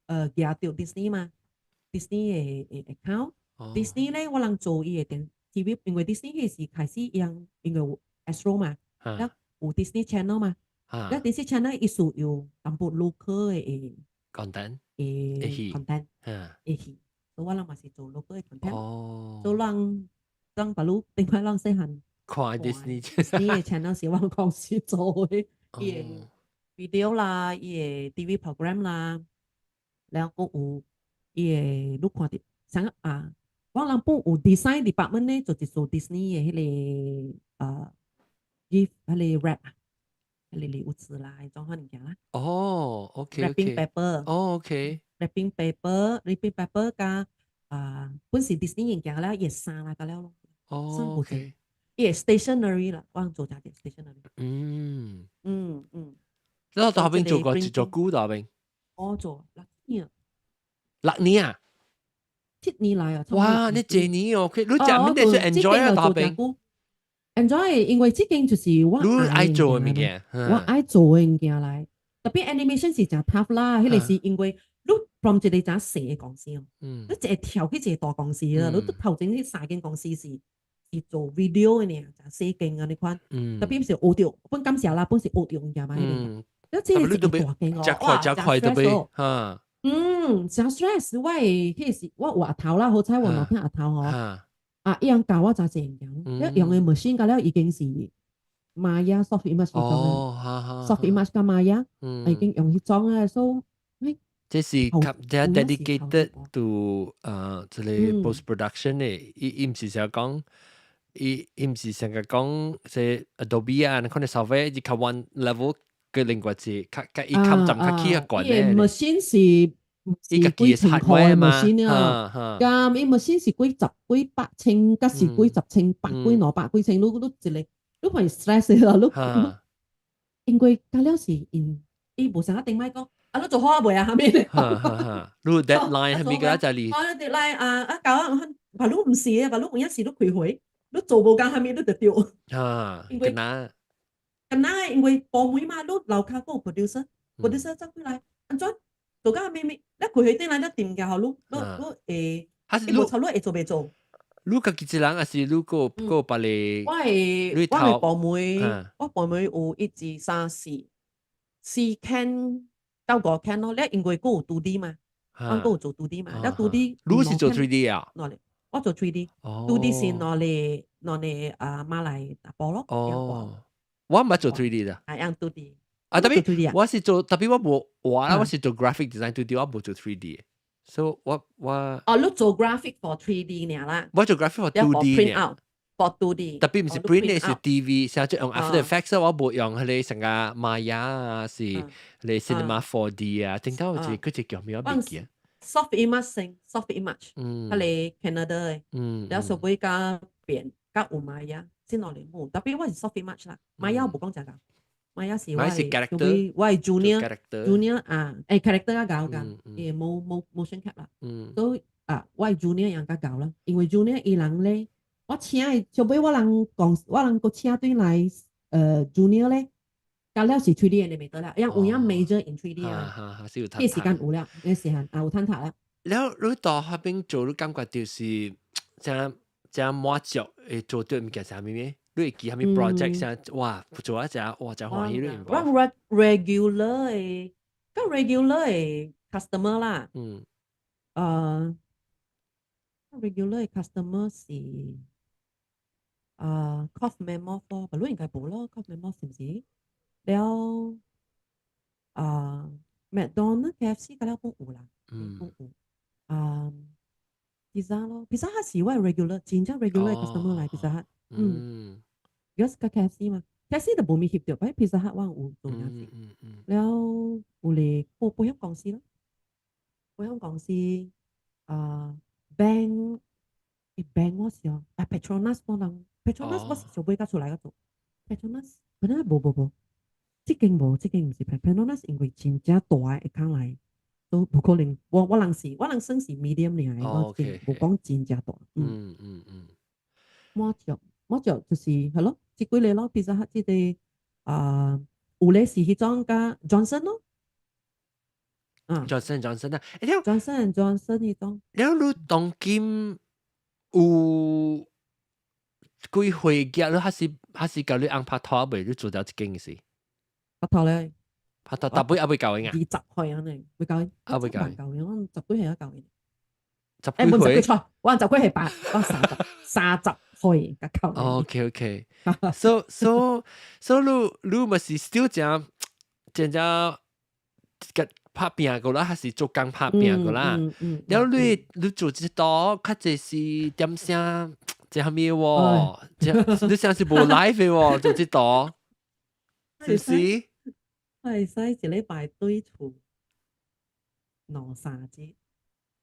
舉著 Disney 嘛，Disney 的 account，Disney 咧我人做伊的電 TV，因為 Disney 彼時開始用因為 Astro 嘛，了有 Disney Channel 嘛，了 Disney Channel 伊需要淡薄 local 的 content 的 content 的戲，所以我人嘛是做 local 的 content。所以人當把路頂擺人細漢看 Disney Disney 的 channel 是我公司做的，伊的 video 啦，伊的 TV program 啦，了閣有伊的你看著啥啊？我人本有 design department 咧，就是做 Disney 的彼個gift 彼個 wrap 啊，彼個禮物紙啦，彼種款物件啦。Wrapping paper。Wrapping paper，wrapping paper 加啊，本是 Disney 物件了，伊會衫啦，甲了咯。伊會 stationery 啦，我做這個 stationery。你到後邊做過一做久到後邊？我做6年。 6年啊？ 7年來啊！哇，你這年哦，佢你食咩你是 enjoy 啊？大邊？enjoy，因為這間就是我你愛做的物件，我愛做的物件來。特別 animation 是誠 tough 啦，彼個是因為你 from 一個誠細的公司哦，你一個跳去一個大公司啦，你頭前彼三間公司是做 video 的爾，誠細間啊，你看。特別是學著，本感謝啦，本是學著物件嘛，彼個。你這個是一個大間哦，哇，誠快特別，哈。誠 stress，我的彼時我有阿頭啦，好彩我老聽阿頭吼，啊，伊樣教我誠濟物件，你用的 machine 甲了已經是 Maya Softimage 彼種的，Softimage 佮 Maya，已經用彼種啊，所以這是較 dedicated to 這個 post production 的，伊毋是成講，伊毋是成個講這 Adobe 啊，你可能 software 伊較 one level 嘅另外一較較伊較站較起較懸咧。伊 machine 是伊家己幾千塊的 machine 啊，咁伊 machine 是幾十幾百千，抑是幾十千、百幾200幾千，你你一個，你會 stress 啦，你因為甲了是因伊無啥頂擺講，啊你做好啊未啊？啥物咧？你 deadline 係咪個就係？啊 deadline 啊啊搞啊，把你毋是啊，把你有影時你開會，你做無工啥物你就著。因為敢若因為部門嘛，你樓跤閣有 producer，producer 走過來，按怎做甲啥物物？你開會頂來你定價予你，你你會，伊無插你會做袂做？你家己一人，還是你閣閣別個？我的部門，我部門有一二三四四間到五間咯。你因為閣有 2D 嘛，我閣有做 2D 嘛，你 2D 你是做 3D 啊？我做 3D，2D 是兩個啊馬來查埔咯。哦，我毋捌做 3D 的。啊，用 2D。啊，特別我是做，特別我無我啦，我是做 graphic design 2D，我無做 3D。所以我哦，你做 graphic for 3D 爾啦？我做 graphic for 2D ，print out for 2D。特別毋是 print 的是 TV，成日用 After Effects，我無用彼個成個 Maya 啊，是彼個 Cinema 4D 啊，頂頭有一個一個叫咩我袂記。 Softimage Softimage，彼個 Canada 的，了後尾佮變佮有 Maya，先落嚟冇。特別我是 Softimage 啦，Maya 無講誠𠢕。Maya 是我的，我的 junior junior 啊，character 較𠢕㗎，伊冇冇 motion cap 啦，所以啊，我的 junior 樣較𠢕啦，因為 junior 伊人咧，我請的，後尾我人講，我人閣請轉來，junior 咧，甲了是 3D animator 啦，因有影 major in 3D 啊，彼時間有了，彼時間啊有趁讀啦。了，你到彼邊做，你感覺就是誠誠滿足會做著物件啥物咩？你會記啥物 project 啥？哇，做啊誠哇誠歡喜你。我 regular 的，較 regular 的 customer 啦。regular 的 customer 是啊，Cough Memo for，不，你應該無咯，Cough Memo 是毋是？了啊，McDonald KFC 嗰了本有啦，本有啊，pizza 咯，Pizza Hut 是我 regular，真正 regular customer 來 Pizza Hut，如果是 KFC 嘛，KFC 就無咪翕著，但 Pizza Hut 我有做影子。了有咧保險公司咯，保險公司啊，bank，bank 我是哦，啊 Petronas 我人，Petronas 我是上尾才出來個做，Petronas 本來無無無，這間無，這間毋是 Petronas，因為真正大的 account 來，都無可能，我人算是 medium 爾，我無講真正大。滿足滿足就是係咯，這幾個咯，Pizza Hut 這個啊，有咧是彼種佮 Johnson 咯，啊，Johnson Johnson 啊，，Johnson Johnson 彼種。了你當今有幾歲嘅？你還是還是佮你翁拍拖未？你做咗這件事？拍拖咧。拍拖，但尾還未結婚啊？ 20歲按呢，未結。啊未結。舊年我十幾歲啊舊年。十幾歲？十幾歲，我十幾歲八，我30歲甲舊年。 OK，so 你咪是 still 正真正個拍拼過啦，還是做工拍拼過啦？了你做這道較濟是點聲，這蝦米喎？這你像是無 life 的喎，做這道，是不是？會使一禮拜對厝兩三日，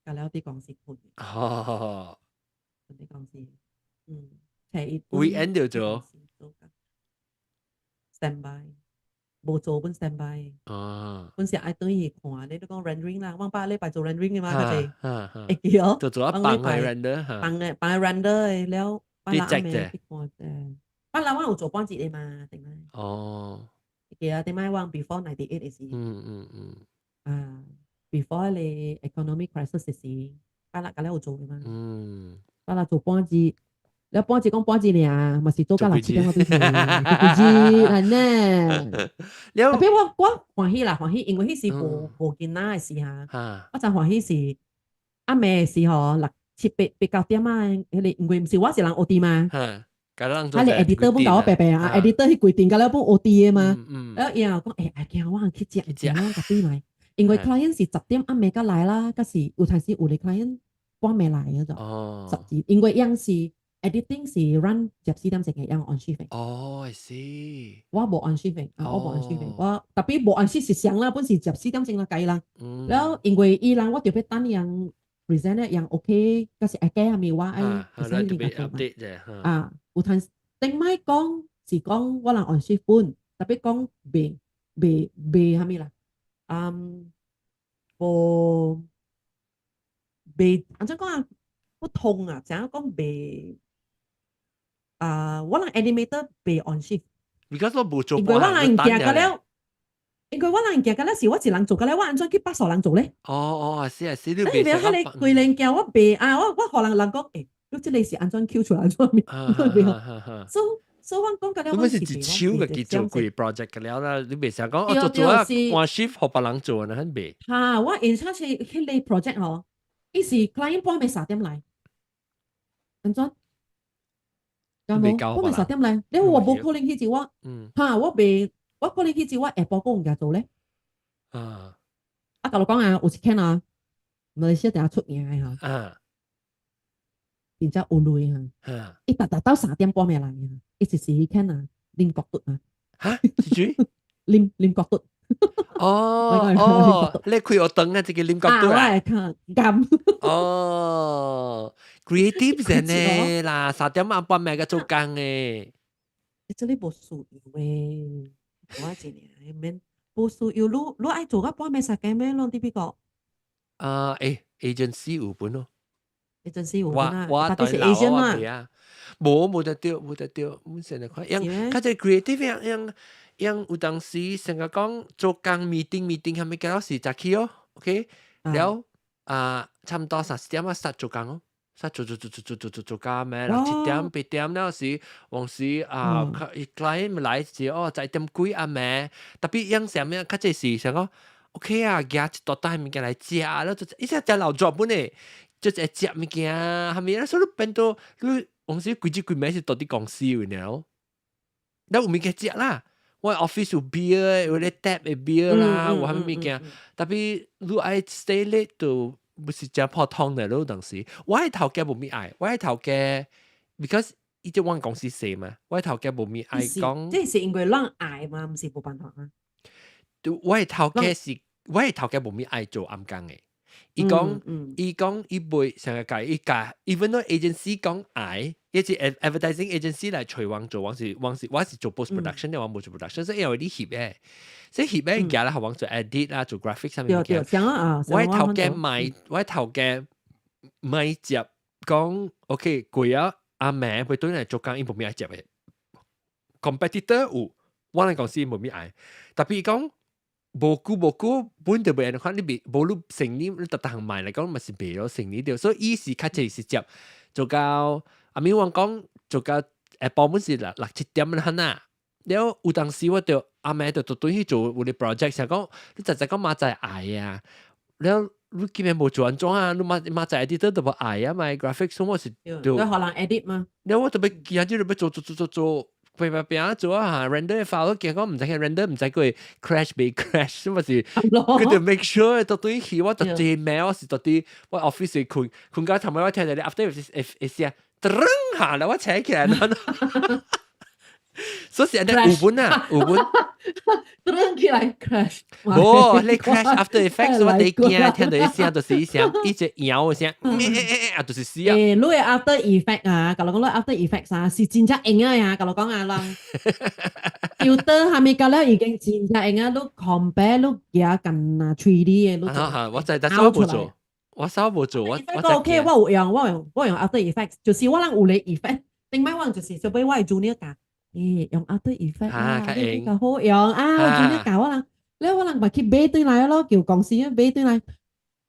甲了佇公司睏。佇公司，星期一 weekend 就做。 stand by，無做本 stand by。本是愛轉去看，你都講 rendering 啦，我百禮拜做 rendering 的嘛，較濟。會記哦。就做一幫去 render 嚇。幫嘅幫 render 的了，拜六暗暝去看者。拜六我有做半日的嘛，頂擺。記啊，頂擺我 before 98 的時。啊，before 你 economic crisis 時，拜六甲了有做的嘛。拜六做半日，了半日講半日爾，嘛是做到六七點我對厝，做幾日係呢。了 Tapi 我歡喜啦，歡喜，因為彼時無囡仔的時哈，我真歡喜是暗暝的時吼，六七八八九點啊，彼個因為毋是我是人 OT 嘛。彼個 editor 本共我白白啊，editor 彼規定甲了本 OT 的嘛。了伊又講，欸，愛驚我去食，食我甲對來，因為 client 是10點暗暝才來啦，閣是有陣時有的 client 半暝來嗰種。12，因為樣是 editing 是 run 24點鐘的，樣 on shift。哦，I see。我無 on shift 啊，我無 on shift，我 tapi 無 on shift 是啥啦，本是24點鐘啦計啦。了因為伊人我著欲等伊人 present 咧，樣 OK，閣是愛改啥物我愛會使另外做嘛。啊，有陣頂擺講是講我人 on shift 本，tapi 講袂袂袂啥物啦，無袂按怎講啊？不通啊，怎樣講袂？啊，我人 animator 袂 on shift。 because 我無做。因為我人行甲了，因為我人行甲了是我一人做甲了，我按怎去百數人做咧？哦哦，是啊是，你你袂彼個規個件我袂啊，我予人人講，欸，你這個是按怎 Q 出來，按怎面？所所以我講甲了，你是一手嘅去做規 project 嘅了啦，你袂想講我做做啊換 shift 予別人做呢，很袂。哈，我而且是彼個 project 吼，伊是 client 半暝3點來，按怎？有無？半暝三點來，你我無可能彼時我，哈，我袂，我可能彼時我下晡閣有物做咧。啊，甲你講啊，有一間啊，馬來西亞定出名的吼。真正有淚哈。伊逐逐到3點半暝來啊，伊就是彼間啊，林國篤啊。哈？是誰？林國篤。哦哦，你開學堂啊，這個林國篤啊。我會看監。哦，creative 先呢啦，3點半暝個做工的。這裡無需要的，我一年免無需要，你愛做到半暝三更咩？攏佇美國。啊，欸，agency 有本咯。 agency 有本啊，我特別是 agent 啊。無得對，無得對，阮現在看，因較濟 creative 樣樣樣有當時成日講做工 meeting 啥物個是早起哦，OK，了啊，差毋多三四點啊，start 做工哦，start 做做做做做做做做到咩啦，7點8點了時，往時啊，client 來時哦，10點幾暗暝，tapi 樣啥物較濟是想講，OK 啊，夾一大袋物件來食，了就伊只食老作本的，就會食物件，啥物，所以變做你往時規日規暝是蹛佇公司有了，咱有物件食啦。我 office 有 beer，有咧 tap 的 beer 啦，有啥物物件。Tapi 你愛 stay late 就不是誠普通的咯。當時我的頭家無物愛，我的頭家 because 伊這阮公司細嘛，我的頭家無物愛講。這是因為咱愛嘛，毋是無辦法啊。我的頭家是，我的頭家無物愛做暗工的。伊講，伊講伊袂成日共伊共，even though agency 講愛，伊是 advertising agency 來揣阮做，我是做 post production 的，我無做 production，所以因為你翕的，所以翕的物件啦，予阮做 edit 啦，做 graphics 啥物物件。我的頭家買，我的頭家買接講，OK，過啊，暗暝會對來做工，伊無物愛接的。competitor 有，我來公司無物愛，tapi 伊講。無久無久，本就袂按看你袂無你生意，你逐逐項賣來講嘛是袂咯生意著，所以伊是較濟是接做到，阿咪我講做到下晡本是六六七點啦，呐。了有當時我就阿妹就特對去做有啲 project，想講你實在講馬仔愛啊，了你今日無做安怎啊？你馬馬仔 editor 都無愛啊嘛，graphics 我是就可能 edit 嘛。了我特別今日就要做做做做做。變變變做啊！render file 我驚講毋知去 render 毋知佢 crash 未 crash，是毋是？佢就 make sure 到對去我就真咩？我是到底我 office 困困覺頭尾我聽到你 after 會會聲，噔下啦，我扯起來啦。所以是按呢有本啊，有本。噔起來 crash。無，你 crash After Effects 我第驚聽到一聲就是一聲，一隻搖嘅聲，啊，就是死啊。欸，你嘅 After Effect 啊，甲我講你 After Effects 啊，是真正用啊呀，甲我講啊，人 filter 下面到了已經真正用啊，你 compare 你加近啊 3D 嘅，你啊，我知，但是我無做，我稍無做，我我 OK，我有用，我有用 After Effects，就是我人有咧 effect，頂擺我就是小尾我的 junior 教。欸，用 After Effects 啊，你比較好用啊，我 junior 教我人，了我人嘛去買轉來咯，叫公司買轉來，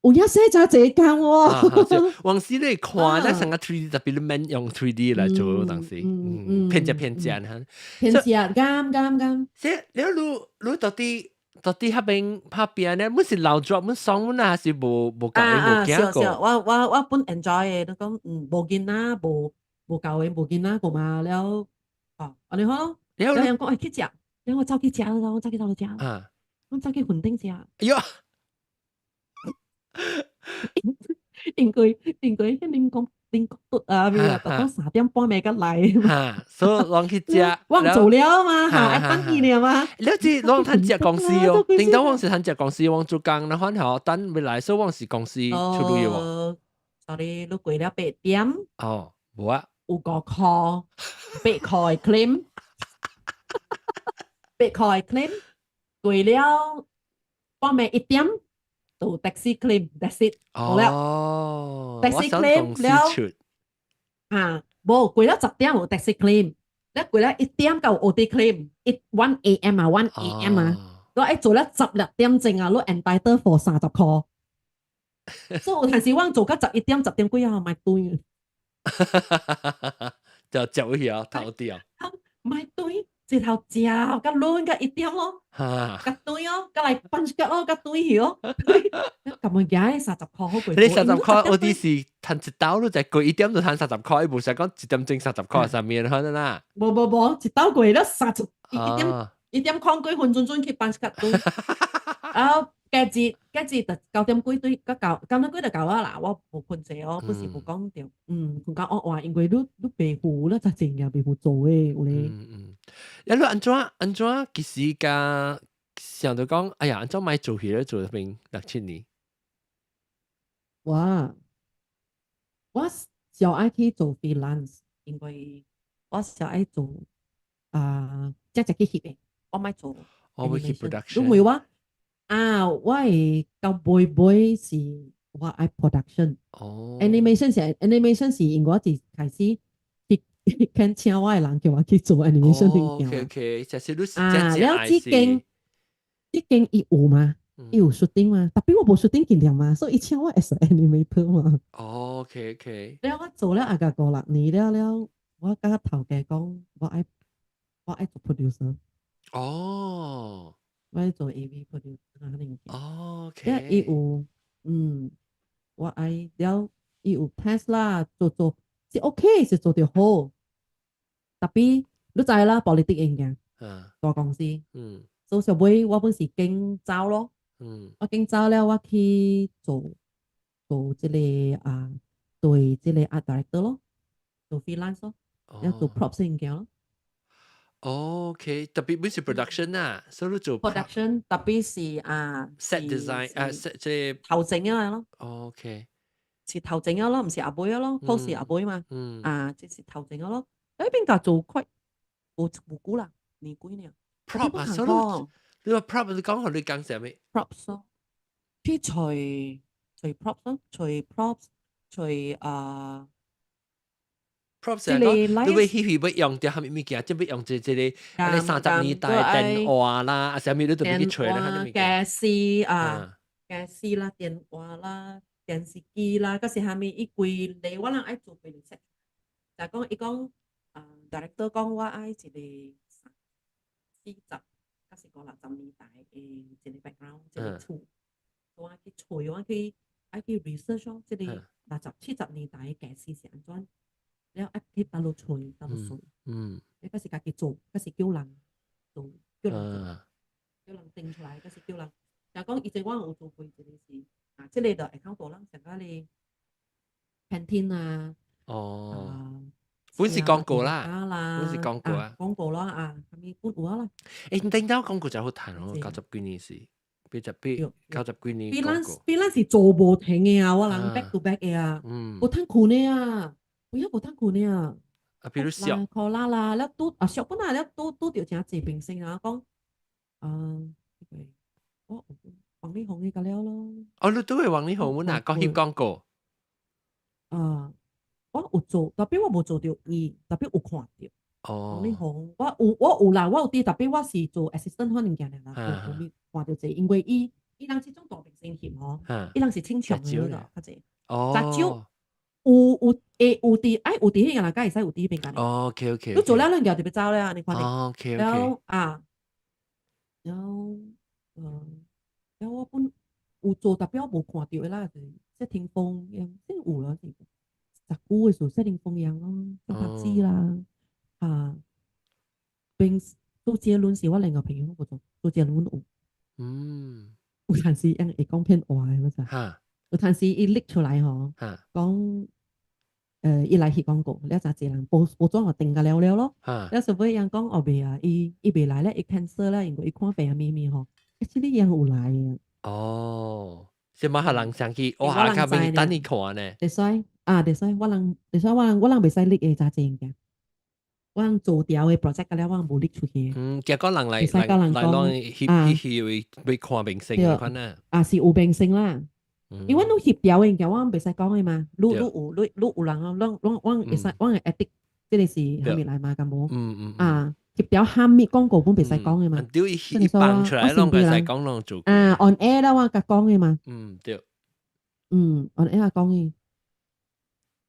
有影寫真濟工喎。往時你看，咱成個 3D 特別你免用 3D 來做當時，嗯，騙只騙只哈。騙只，啱啱啱。即你你你到底到底彼邊拍片咧，本是老作，本爽本啊，還是無無教無驚過？我本 enjoy 嘅，都講嗯無囡仔，無無教嘅無囡仔過嘛了。哦，按呢好咯。了有人講欸去食，然後我走去食啦，我走去倒度食。啊，我走去雲頂食。哎喲！因為彼啉講啉國嘟啊，咩啊，講3點半未敢來。哈，所以攏去食。我做了嘛，哈，愛等伊爾嘛。了這攏趁食公司哦，頂到我是趁食公司，我做工，然後等未來，所以我是公司出嚟喎。 Sorry，你過了8點。哦，無啊。有5塊，8塊 claim，8塊 claim，過了半暝1點，就 taxi claim，that's it，無了。哦，taxi claim 了，啊，無過了10點有 taxi claim，了過了一點就有 OT claim，一 1 a.m. 啊，1 a.m. 啊，我愛做了16點鐘啊，你 entitled for 30塊，所以有陣時我做到11點10點幾啊，莫轉。就走去啊，頭掉。莫轉，一頭食甲輪甲一點咯，甲轉哦，甲來 punch 甲咯，甲轉去哦。咁樣行三十塊好過。你三十塊，我啲是趁一兜，你就過一點就趁三十塊，無是講一點鐘三十塊上面可能啦。無無無，一兜過了三十，一點一點空幾分鐘準去 punch 甲轉。啊，今日今日就9點幾對，甲九九點幾就到啊啦。我無睏濟哦，不是無講著，嗯，睏較惡話，因為你你白付，你才真正白付做的有咧。嗯嗯，啊，你按怎按怎其實甲想到講，哎呀，按怎莫做起咧做邊六七年？我我小愛去做 freelance，因為我小愛做啊，只只去翕的，我莫做。我會去 production。因為我啊，我會到尾尾是我愛 production。哦。 animation 是 animation 是因為我一開始去肯請我的人叫我去做 animation 物件。 OK OK，就是你啊，了這間這間伊有嘛？伊有 shooting 嘛？特別我無 shooting 經驗嘛，所以伊請我 as animator 嘛。哦，OK OK。了我做了啊個五六年了了，我佮頭家講，我愛做 producer。哦。我愛做 AV producer 啊，那物件。哦，OK。了伊有，嗯，我愛了伊有 test 啦，做做是 OK，是做得好。特別你知啦，politics 物件，大公司，所以小尾我本是經走咯。我經走了，我去做做這個啊，對這個 art director 咯，做 freelance 咯，要做 props 物件咯。 OK，特別不是 production 啊，所以你做 production，特別是啊 set design 啊，set 這頭整啊咯。 OK，是頭整啊咯，毋是後尾啊咯，post 是後尾嘛。啊，這是頭整啊咯。誒，邊個做快？無無久啦，年幾年？prop 啊，所以你話 prop 你講予你講啥物？props 咯，去揣揣 props 咯，揣 props，揣啊。 props 係講你欲戲戲欲用著啥物物件，即欲用這這個，啊，你30年代電話啦，啊，啥物你都欲去揣啦，啥物物件。家私啊，家私啦，電話啦，電視機啦，閣是啥物？伊規個我人愛做規個 set。就講伊講啊， director 講我愛一個三四十，還是講60年代的一個 background，一個厝，我去揣，我去愛去 research 咯，這個60、70年代的家私是按怎，了愛去佗落揣，佗落揣，你嗰是家己做，還是叫人做，叫人做，叫人定出來，還是叫人。就講以前我有做過一個是，啊，這個就會較多人上個咧 canteen 啊，啊，本是廣告啦，啦，本是廣告啊，廣告啦啊，啥物本有啊啦。欸，頂到廣告就好賺咯，90幾年時，八十八90幾年。比咱是做無停的啊，我人 back to back 的啊，無通睏的啊，有影無通睏的啊。啊，比如小，考啦啦，了拄啊小本來了拄拄著誠濟明星啊，講啊，我王力宏的個了咯。哦，你拄會王力宏，阮啊講翕廣告。啊，我有做，特別我無做著伊，特別有看著。王力宏，我有啦，我有佇，特別我是做 assistant 款物件啦，有看著濟，因為伊人這種大明星翕吼，伊人是清場的嗰個較濟。少有會有佇愛有佇彼個人，才會使有佇彼邊間。你做了，你就特別走了，你看。 了啊，了了我本有做，特別我無看著的啦，就是謝霆鋒樣，先有啦，是十久的時候謝霆鋒樣咯，張柏芝啦，啊，並周杰倫是我另外朋友我做，周杰倫有，有陣時人會講騙話的，我知。有陣時伊 leak 出來吼，講伊來翕廣告，了誠濟人報報紙嘛定甲了了咯。了後尾人講哦袂啊，伊袂來咧，伊 cancel 啦，因為伊看病啊咪咪吼，其實伊樣有來的。哦，是馬下人上去，哇，較免等你看呢。會使啊，會使，我人會使，我人袂使 leak 的誠濟物件。我人做掉的 project 了，我人無 leak 出去。嗯，結果人來來來攏翕翕翕會看明星的款啊。啊，是有明星啦。因為你翕掉的物件，我袂使講的嘛。你有人啊，攏攏我會使，我會 edit，這個是蝦米來嘛？敢無？啊，翕掉蝦米廣告本袂使講的嘛。對，伊放出來攏袂使講攏做。啊，on air 啦，我共講的嘛。On air 講的。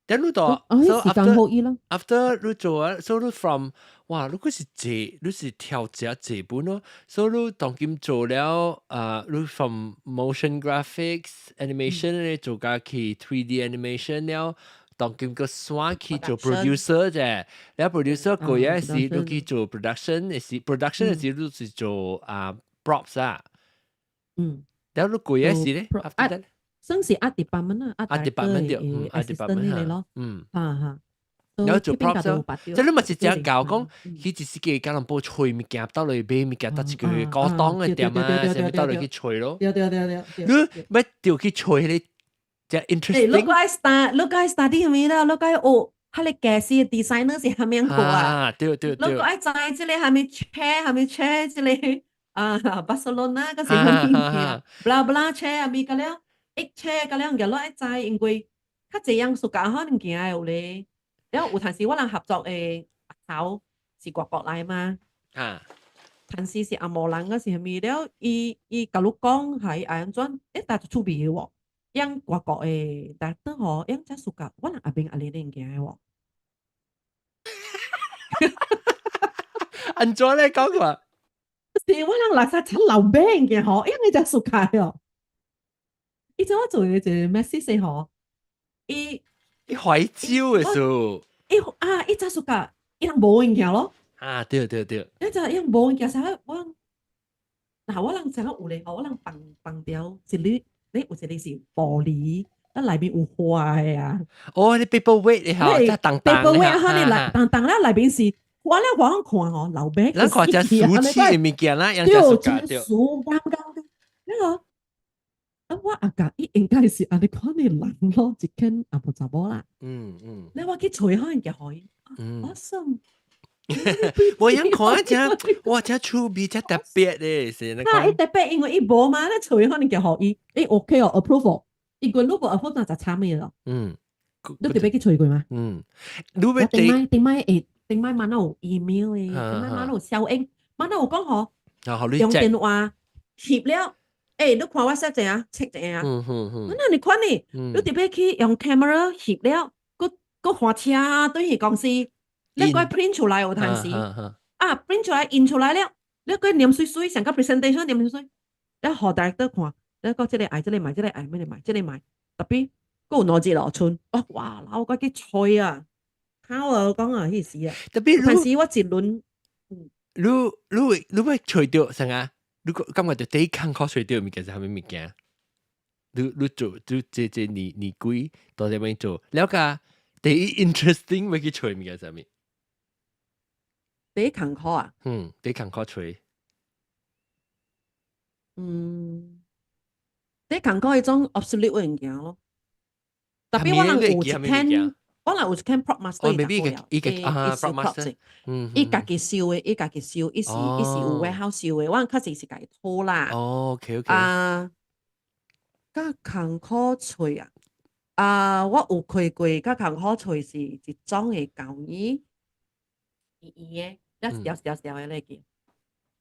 等你到，so 時間好伊咯。 After 你做啊，so 你 from 哇，如果是這，你是調節這本咯，所以你當今做了啊，你 from motion graphics animation 咧做甲去 3D animation 了，當今個刷去做 producer 啫，了 producer 過嘢是你去做 production，是 production 是你是做啊 props 啊，了你過嘢是咧，after that。算是 art department 啊，art department 對，art department 嚟咯，哈哈。有做 props 即你咪是只教講，佢只是個吉隆坡揣物件到來買物件，得一個高檔的店啊，啥物到來去揣咯。對對對對。你欲著去揣彼個只 interesting。你愛 start，你愛 study 啥物啦？你愛學，彼個家私 designer 是蝦米樣過啊？對對對。你愛知這個蝦米 chair，蝦米 chair，這個啊，巴塞羅那個是蝦米物件？blah blah chair 啊，物個了。一車個了，個攏愛知，因為較濟樣暑假可能行的有咧。了有陣時我人合作的頭是外國來嘛，陣時是紅毛人，抑是啥物了，伊共你講係按怎，欸，但就趣味的喎。樣外國的，但拄好樣才暑假，我人阿邊阿咧物件的喎。按怎咧講過？是我人垃圾才老餅嘅吼，樣伊才暑假哦。以前我做的一個 message 吼，伊伊懷舊的時候，伊啊，伊才暑假，伊人無物件咯。啊，對對對。伊就伊無物件，啥我，嗱我人知影有咧吼，我人放放掉一粒，你有一個是玻璃，咱內面有花的啊。哦，你 paper weight 的吼，即重重 paper weight 哈，你內重重咧內面是花了，我看吼，老爸。咱看只俗氣的物件啦，對，真俗，剛剛那個。啊，我阿甲伊應該是按呢款的人咯，一間阿婆查某啦。你我去揣可能就予伊。Awesome！我想看這，哇，這趣味，這特別的，是那啊，伊特別，因為伊無嘛，你揣可能就予伊，伊 OK 哦，approve。伊個如果 approve 那就慘嘅咯。你特別去揣過嗎？嗯。你欲頂擺頂擺會頂擺嘛有 email 的，頂擺嘛有小英，嘛有講吼，用電話翕了。欸，你看我寫者啊，切者啊，那你看呢？你特別去用 camera 翕了，閣閣駛車轉去公司，你該 print 出來有當時啊，print 出來印出來了，你該念媠媠，成個 presentation 念媠媠，你予 director 看，你講這個愛，這個買，這個愛，咩個買，這個買，tapi 閣有兩日落賰，哦，哇，老我去揣啊，好啊，我講啊，彼時啊， tapi 但是我一輪，你會揣著啥啊？你感覺著第一艱苦揣著物件是啥物物件？你做你這這年年幾到這邊做，了解第一 interesting 欲去揣物件啥物？第一艱苦啊？嗯，第一艱苦揣。嗯，第一艱苦彼種 obsolete 的物件咯。Tapi 我人有一間，我人有一間 prop master。哦，maybe 伊個啊 prop master，伊家己收的，伊家己收，伊是有 warehouse 收的，我人較濟是共伊討啦。哦，OK。啊，較艱苦揣啊！啊，我有開過較艱苦揣是一種的膠椅，圓圓的，一條一條一條的咧叫。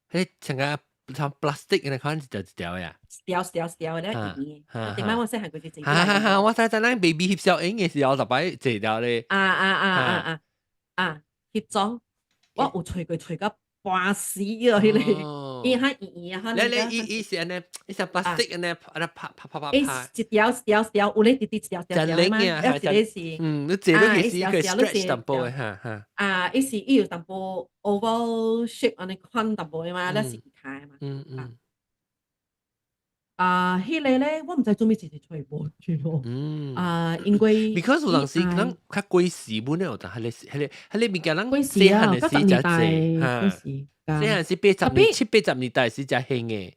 彼像個像 plastic 的款一條一條呀？一條一條一條的咧圓圓的。頂擺我細漢過是坐。哈哈哈！我知知咱 baby 翕相影的時候，逐擺坐條咧。啊啊啊啊啊啊！彼種我有揣過，揣到半死啊！彼個，伊較圓圓啊，咧咧，伊伊是按呢，伊是 plastic 按呢，按呢拍拍拍拍拍。一條一條一條，有咧直直一條一條條嘛？一個是，嗯，你坐落去是一個 stretch 淡薄的，哈哈。啊，伊是伊有淡薄 oval shape 按呢款淡薄的嘛，咱是開的嘛。啊，彼個咧，我毋知做咩事是揣無去咯。啊，因為 because 有當時咱較過時本咧，有當彼個彼個彼個物件，咱細漢的時才濟，哈。細漢時八十年、七八十年代時才興的。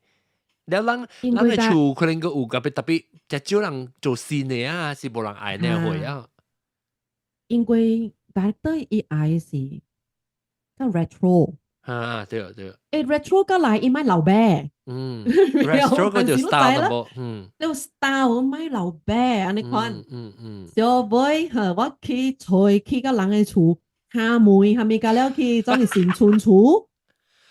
了咱咱的厝可能閣有，特別特別，才少人做新的啊，是無人愛那會啊。因為 director 伊愛是較 retro。啊，對對。欸，retro 過來伊莫老白。嗯，retro 個就 style 無，嗯。你 style 莫老白按呢款。小尾呵，我去揣去到人的厝，敲門，蝦米甲了去，總是新村厝。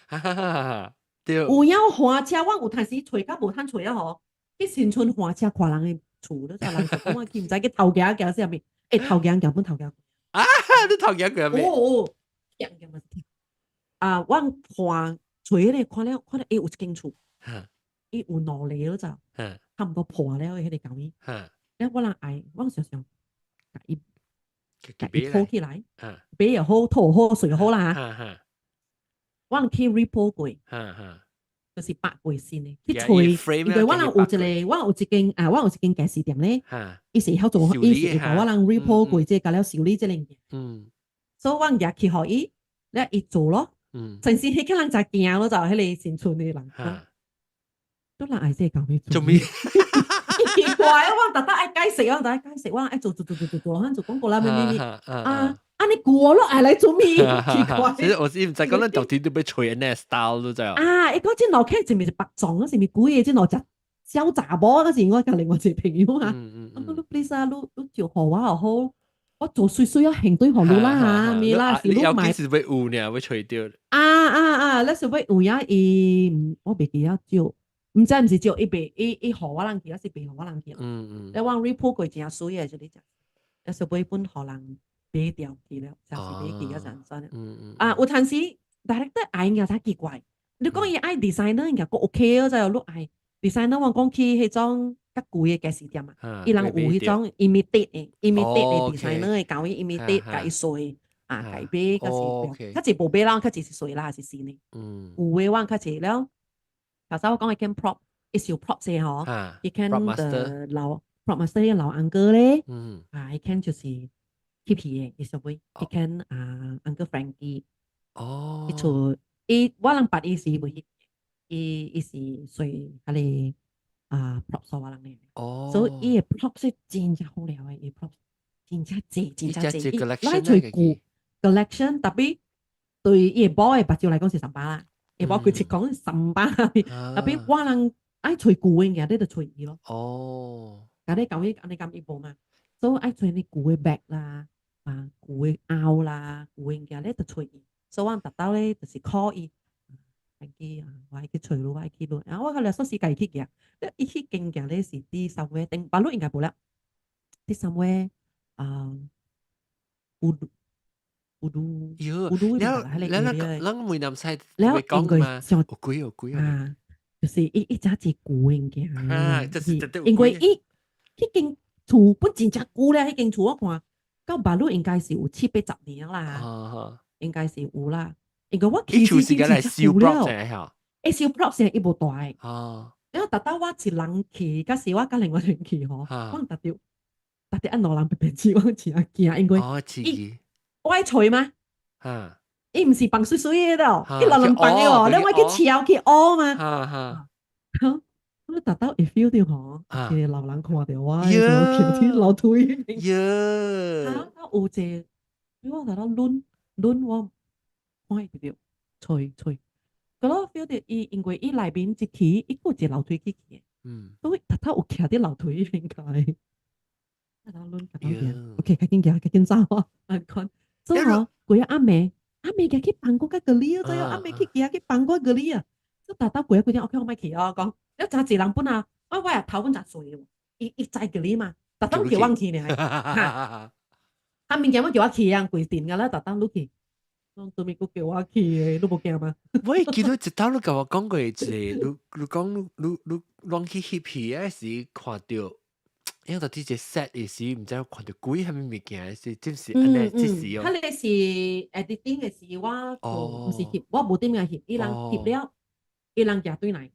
哈哈哈哈對。有影換車，我有當時揣到無通揣啊吼，去新村換車看人的厝，你知人就講我去毋知去偷行行啥物，欸，偷行行本偷行。啊！你偷行過未？哦，行行嘛是。啊，我看揣彼個看了看了，欸，有一間厝，伊有兩個咯就，差毋多破了的彼個舊椅。了我人愛，我想想，共伊共伊討起來，買又好，討好，隨好啦嚇。我人去 report 過，就是百過新的去揣，因為我人有一個，我有一間啊，我有一間家私店咧，伊是曉做，伊是會共我人 report 過這個了修理這個物件。所以我人舉去予伊，了伊做咯。陣時彼個人就驚咯，就彼個新村的人。都人愛這個舊做咩？奇怪，我特特愛解釋，我特愛解釋，我愛做做做做做做，做廣告啦，咩咩咩啊！啊！你舊咯，愛來做咩？奇怪。其實我是毋知講咱到底都欲揣按呢 style 都知啊。啊！伊講這路客是毋是白撞，是毋是鬼的？這路食小查某嗰時，我共另外一個朋友啊，我講你 please 啊，你你就予我又好，我做媠媠啊，還對予你啦嚇，咩啦？是你買是欲有呢，欲揣著。啊啊啊！你是欲有影伊，我袂記得借，毋知毋是借，伊袂伊伊予我人去，抑是袂予我人去。你我 report 過誠媠的，就你食，抑是買本予人買掉去了，就是買去啊，就按怎。啊，有陣時 director 愛應該才奇怪。你講伊愛 designer 應該閣 OK 哦，就你愛 designer 我講去彼種較貴的家私店啊，伊人有彼種 imitate 的 imitate 的 designer 的，共伊 imitate 共伊刷啊，共伊買，較是較濟無買啦，較濟是刷啦，是新的。有的我較濟了。頭先我講的間 prop，伊是有 prop 的吼，伊間的老 prop master 的老 uncle 咧，啊，伊間就是翕戲的，伊屬於伊間啊 uncle Frankie。伊厝伊我人捌伊是袂翕，伊伊是刷彼個啊 prop 予我人的。所以伊的 prop 是真正好料的，伊 prop 真正濟，真正濟。伊來揣舊 collection，特別對伊的某的目睭來講是三百啦，伊某規一講三百，特別我人愛揣舊的物件，你就揣伊咯。共你講伊按呢講伊無嘛，所以愛揣你舊的 bag 啦，啊舊的鷗啦，舊的物件，你就揣伊。所以我逐晝咧就是 call 伊，去啊，我愛去揣你，我愛去你，啊，我甲掠說時家己去行，伊彼間行咧是佇 somewhere 頂，巴魯應該無了，佇 somewhere 啊，有烏魯喲，烏魯了係了咱咱梅南西了講嘛，上有鬼有鬼啊，就是伊伊真濟舊物件，啊，就是因為伊彼間厝本真正舊咧，彼間厝我看到馬路應該是有七八十年啦，應該是有啦。因為我伊厝是個來收 prop 嘅嚇，會收 prop 是伊無大。哦，然後逐到我一人去，甲是我佮另外一人去吼，我逐著逐著按兩人白白痴，我真驚，因為哦，伊我愛揣嗎？哈，伊毋是放水水的咯，伊兩人放的哦，你我去敲去挖嘛。哈哈，我逐到會 feel 到吼，一個老人看著我，就去樓梯。喲，啊，有一個，我逐到攆攆我看會著揣揣，佮我 feel 到伊，因為伊內面一去，伊閣有一個樓梯去去，所以逐頭有徛佇樓梯彼邊開。逐頭攆，逐頭行。OK，較緊行，較緊走啊！啊，看，所以吼，規個暗暝，暗暝行去放過較隔離啊，知影暗暝去行去放過隔離啊。所以逐頭過啊幾點，OK，我莫去哦，講，了誠濟人本啊，我我也頭本誠細哦，伊伊知隔離嘛，逐當叫我去爾，哈，啊物件攏叫我去啊，規陣個啦，逐當你去。講做咩閣叫我去的，你無驚嗎？我會記得一道你共我講過一個，你你講你你你攏去翕戲的時看著，因為到底一個 set 的時，毋知看著鬼啥物物件是真是按呢這時哦。彼个是 editing 的時，我毋是翕，我無點樣翕，伊人翕了，伊人寄轉來，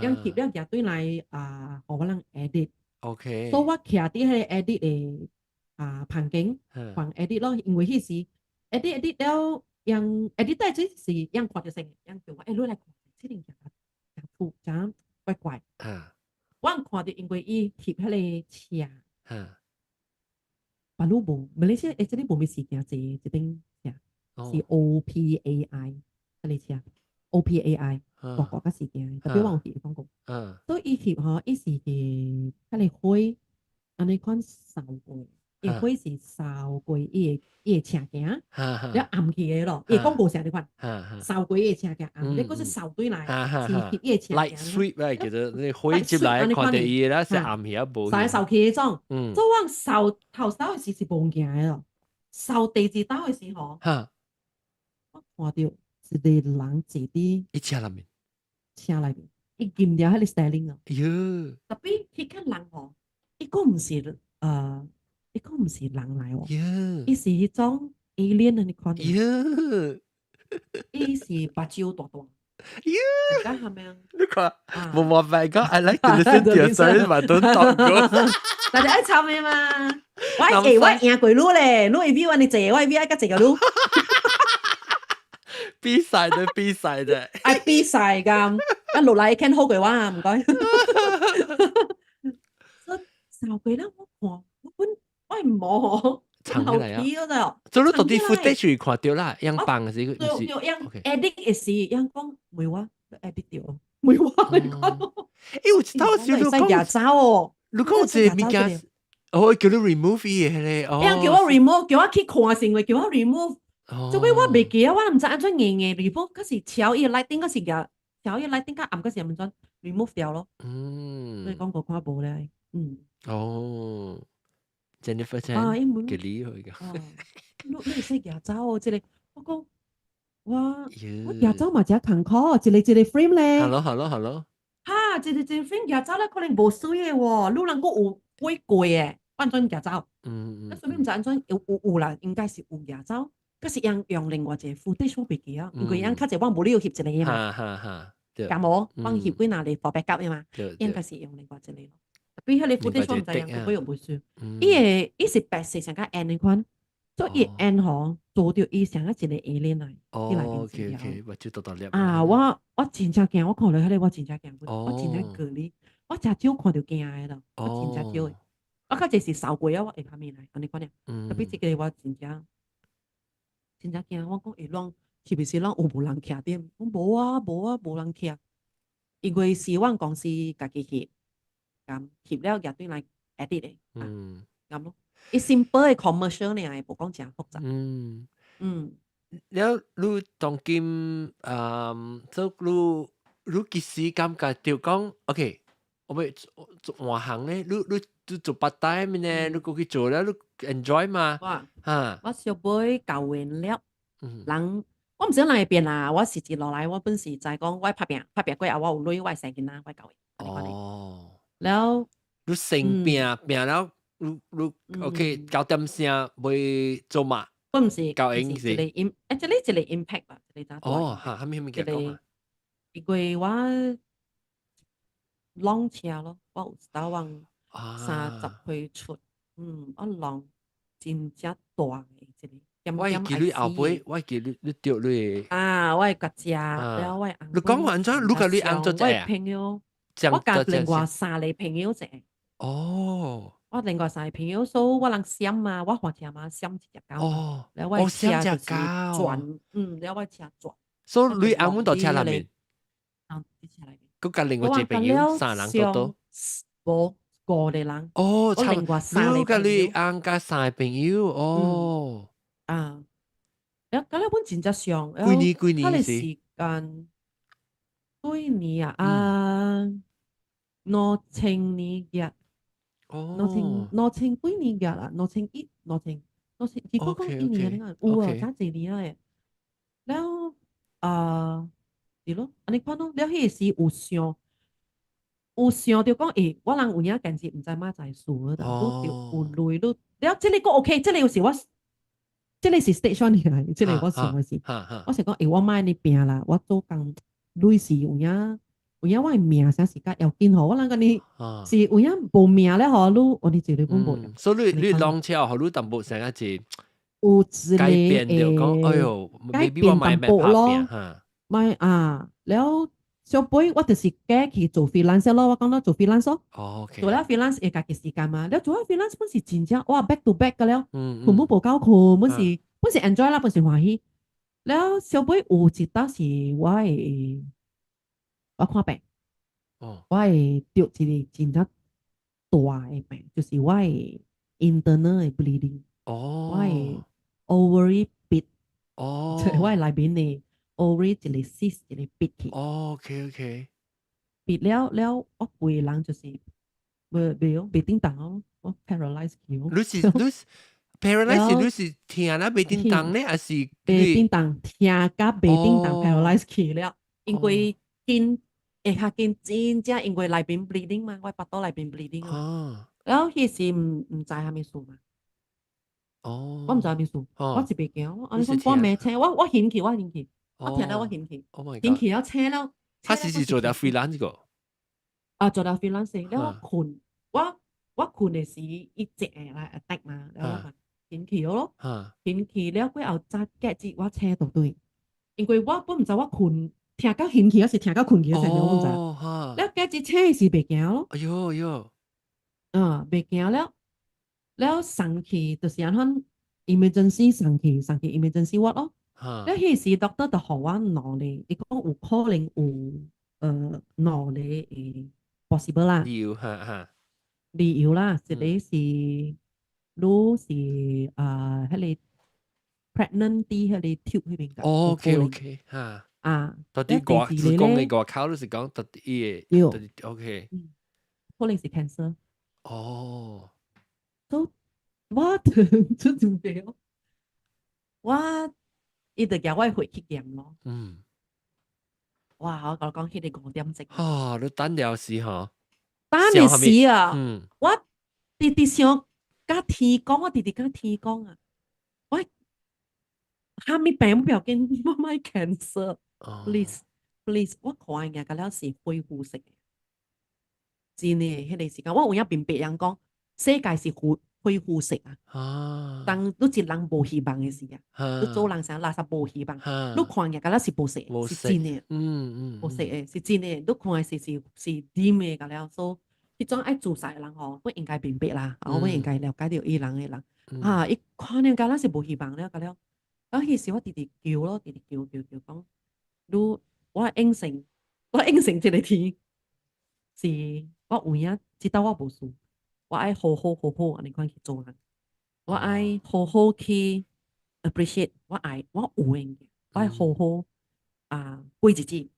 人翕了寄轉來啊，予我人 edit。 所以我徛佇彼個 edit 的啊旁間，放 edit 咯，因為彼時 edit edit 了，人 edit 帶這是人看著先，人叫我欸，你來看，這個誠誠誠怪怪。我看著因為伊翕彼個車，別路無，馬來西亞欸，這裡無咩事件，這這頂車是 OPAI，彼個車 OPAI，大國較事件，特別我有翕廣告。所以伊翕吼，伊是佇彼個火，按呢款掃過，伊火是掃過伊的伊的車行，了暗去的咯，伊廣告是按呢款，掃過伊的車行暗，你閣是掃轉來，是翕伊的車行。 Light sweep 啊，叫做你火接來看著伊啦，是暗去啊無。掃來掃去彼種，所以我掃頭掃的時是無行的咯，掃第二道的時候，我看著一個人坐佇伊車內面，車內面，伊撳著彼個 steering 咯。喲， Tapi 彼個人吼，伊閣毋是伊閣毋是人來哦，伊是彼種 alien 的你看。伊是目睭大大。喲，咁係咪啊？你看，無麻煩講，I like to listen to your stories, but don't talk ghost。大家愛參的嘛？我欸，我贏過你咧，你會比我你濟，我會比愛較濟過你。比賽的，比賽的，愛比賽㗎，啊落來肯好過我啊，毋該。所以掃過啦，我看我本我係無吼，藏起來啊！做你到底 footage 看著啦，樣放是毋是？對，樣 edit 的時，樣講袂我 edit 著，袂我你看。欸，有一套是你講走哦，你講這個物件，哦，叫你 remove 伊個咧，哦，樣叫我 remove，叫我去看是因為叫我 remove。做尾我袂記啊，我毋知按怎硬硬 remove，可是調伊 lighting 嗰時個調伊 lighting 較暗，嗰時按怎 remove 掉咯。所以講過看無咧，嗯。哦，Jennifer Chan，幾厲害個。你你會使舉走哦，這個我講我我舉走嘛誠艱苦，一個一個 frame 咧。 Hello，hello，hello。哈，一個一個 frame 舉走咧，可能無水的喎，你人閣有過過的，按怎舉走？那說明毋知按怎有有有啦，應該是有舉走。可是用用另外一個 footage 我袂記啊，因為用較濟我無理由翕一個嘛。哈哈哈，敢無？我翕幾若個 for backup 的嘛，應該是用另外一個咯。Tapi 彼個 footage 我毋知影，佢用袂算。伊個伊是白色上較暗的款，所以伊暗吼做著伊像一個 alien 來。哦，OK OK，目睭大大粒。啊，我我真正驚，我看到彼個我真正驚，我真正過你，我誠少看著驚的咯，我真正少的。我較濟是掃過啊，我會較物來，按呢款爾。Tapi 這個我真正。真正驚，我講會攏是毋是攏有無人徛佇？講無啊，無啊，無人徛。因為是阮公司家己翕，咁翕了舉轉來 edit 的，咁咯。伊 simple 的 commercial 爾，無講誠複雜。了，你當今，做你你幾時感覺著講，OK，我欲換行咧？你你你做 part time 呢，你過去做了，你 enjoy 嘛？我嚇，我小尾教完了，人我毋知人會變啦。我實際落來，我本是知講我拍拼拍拼過後，我有鐳，我會生囡仔，我教伊。哦，了，你先拼拼了，你你 OK 9點聲袂做嘛？我毋是，教英是一個 im，這個一個 impact 吧，一個哦，嚇，啥物啥物講啊？因為我挵車咯，我有一道往30歲出，我挵真正大的一個。我會記你後尾，我會記你你著你啊，我會覺食，了我你講完怎？你共你翁做我的朋友，我共另外三個朋友坐。我另外三個朋友，所以我人閃嘛，我換車嘛，閃一隻狗。了我的車就是轉，了我車轉。所以你翁阮佇車內面。啊，佇車內面。閣共另外一個朋友，三人多多。無五個人。哦，我另外三個你共你翁佮三個朋友，哦。啊，了，咁了，阮真正上，幾年幾年是？時間幾年啊？啊，2000年嘅，兩千幾年嘅啦，2001，兩千，2001年啊，有啊，真濟年啊，了啊，是咯，按呢款咯，了彼個時有想，有想著講，欸，我人有影堅持毋知馬在事，你就有鐳，你了，這個閣 OK，這個有時我。這個是 stage one 嚟，這個我想的是，我是講，欸，我莫按呢拼啦，我做工鐳是有影，有影我的命啥是較要緊吼，我諗講你是有影無命咧吼，你我你一個本無用。所以你挵車予你淡薄成一隻有一改變著講，哎喲，改變淡薄咯，莫啊，了小尾我就是改去做 freelance 咯，我講到做 freelance 咯，做了 freelance 會家己時間嘛，了做了 freelance 本是真正哇 back to back 個了，困本無夠困，本是 enjoy 啦，本是歡喜。了小尾有一搭是我會我看病，我會著一個真正大的病，就是我的 internal 的 bleeding，我的 ovary 篦，我的內面的 ovary 一個 cyst 一個篦去。篦了了，我規個人就是袂袂袂叮當哦，我 paralyze 去。你是 paralyze 你是疼啦袂叮當咧，還是袂叮當疼甲袂叮當 paralyze 去了？因為緊會較緊，真正因為內邊 bleeding 嘛，我腹肚內邊 bleeding 嘛。然後彼時毋知啥物事嘛。我毋知啥物事，我是袂驚。我按呢講半暝醒，我興去，我興去，我聽了我興去，興去了醒了。他是做了 freelance 個？啊，做了 freelance，了我睏，我睏的時，伊一下來 attack 嘛，了我就興去咯。興去了過後，早隔日我醒倒轉，因為我本毋知我睏聽到興去，還是聽到睏去，啥物我毋知。了隔日醒時袂驚咯。哎喲喲。啊，袂驚了，了送去就是按怎 emergency 送去送去 emergency ward 咯。了彼時 doctor 就予我兩個，伊講有可能有兩個會 possible 啦。理由哈哈。理由啦，一個是你是啊，彼個 pregnant 佇彼個 tube 彼邊。 OK 哈。啊。到底外子宮的外口，你是講到底伊個？OK。可能是 cancer。哦。都我出準備哦，我伊就叫我血去驗咯。哇！我共你講，彼個5點鐘。啊！你等了死吼。等了死啊！我直直想佮天講，我直直佮天講啊！我啥物病不要緊，我莫 cancer。Please please，我看見個了是恢復色的，真的，彼個時間我有影明白人講，世界是恢復色啊。當你一人無希望的時啊，你做人啥垃圾無希望，你看見個了是無色，是真的。無色的，是真的。你看的是點的個了，所以彼種愛自殺的人吼，我應該明白啦，我應該了解著伊人的人。啊，伊看見個了是無希望了個了。然後彼時我直直求咯，直直求求求講，你我應承，我應承這個天，是我有影知道我無事，我愛好好好好按呢款去做人，我愛好好去 appreciate 我愛我有的物件，我愛好好啊過日子，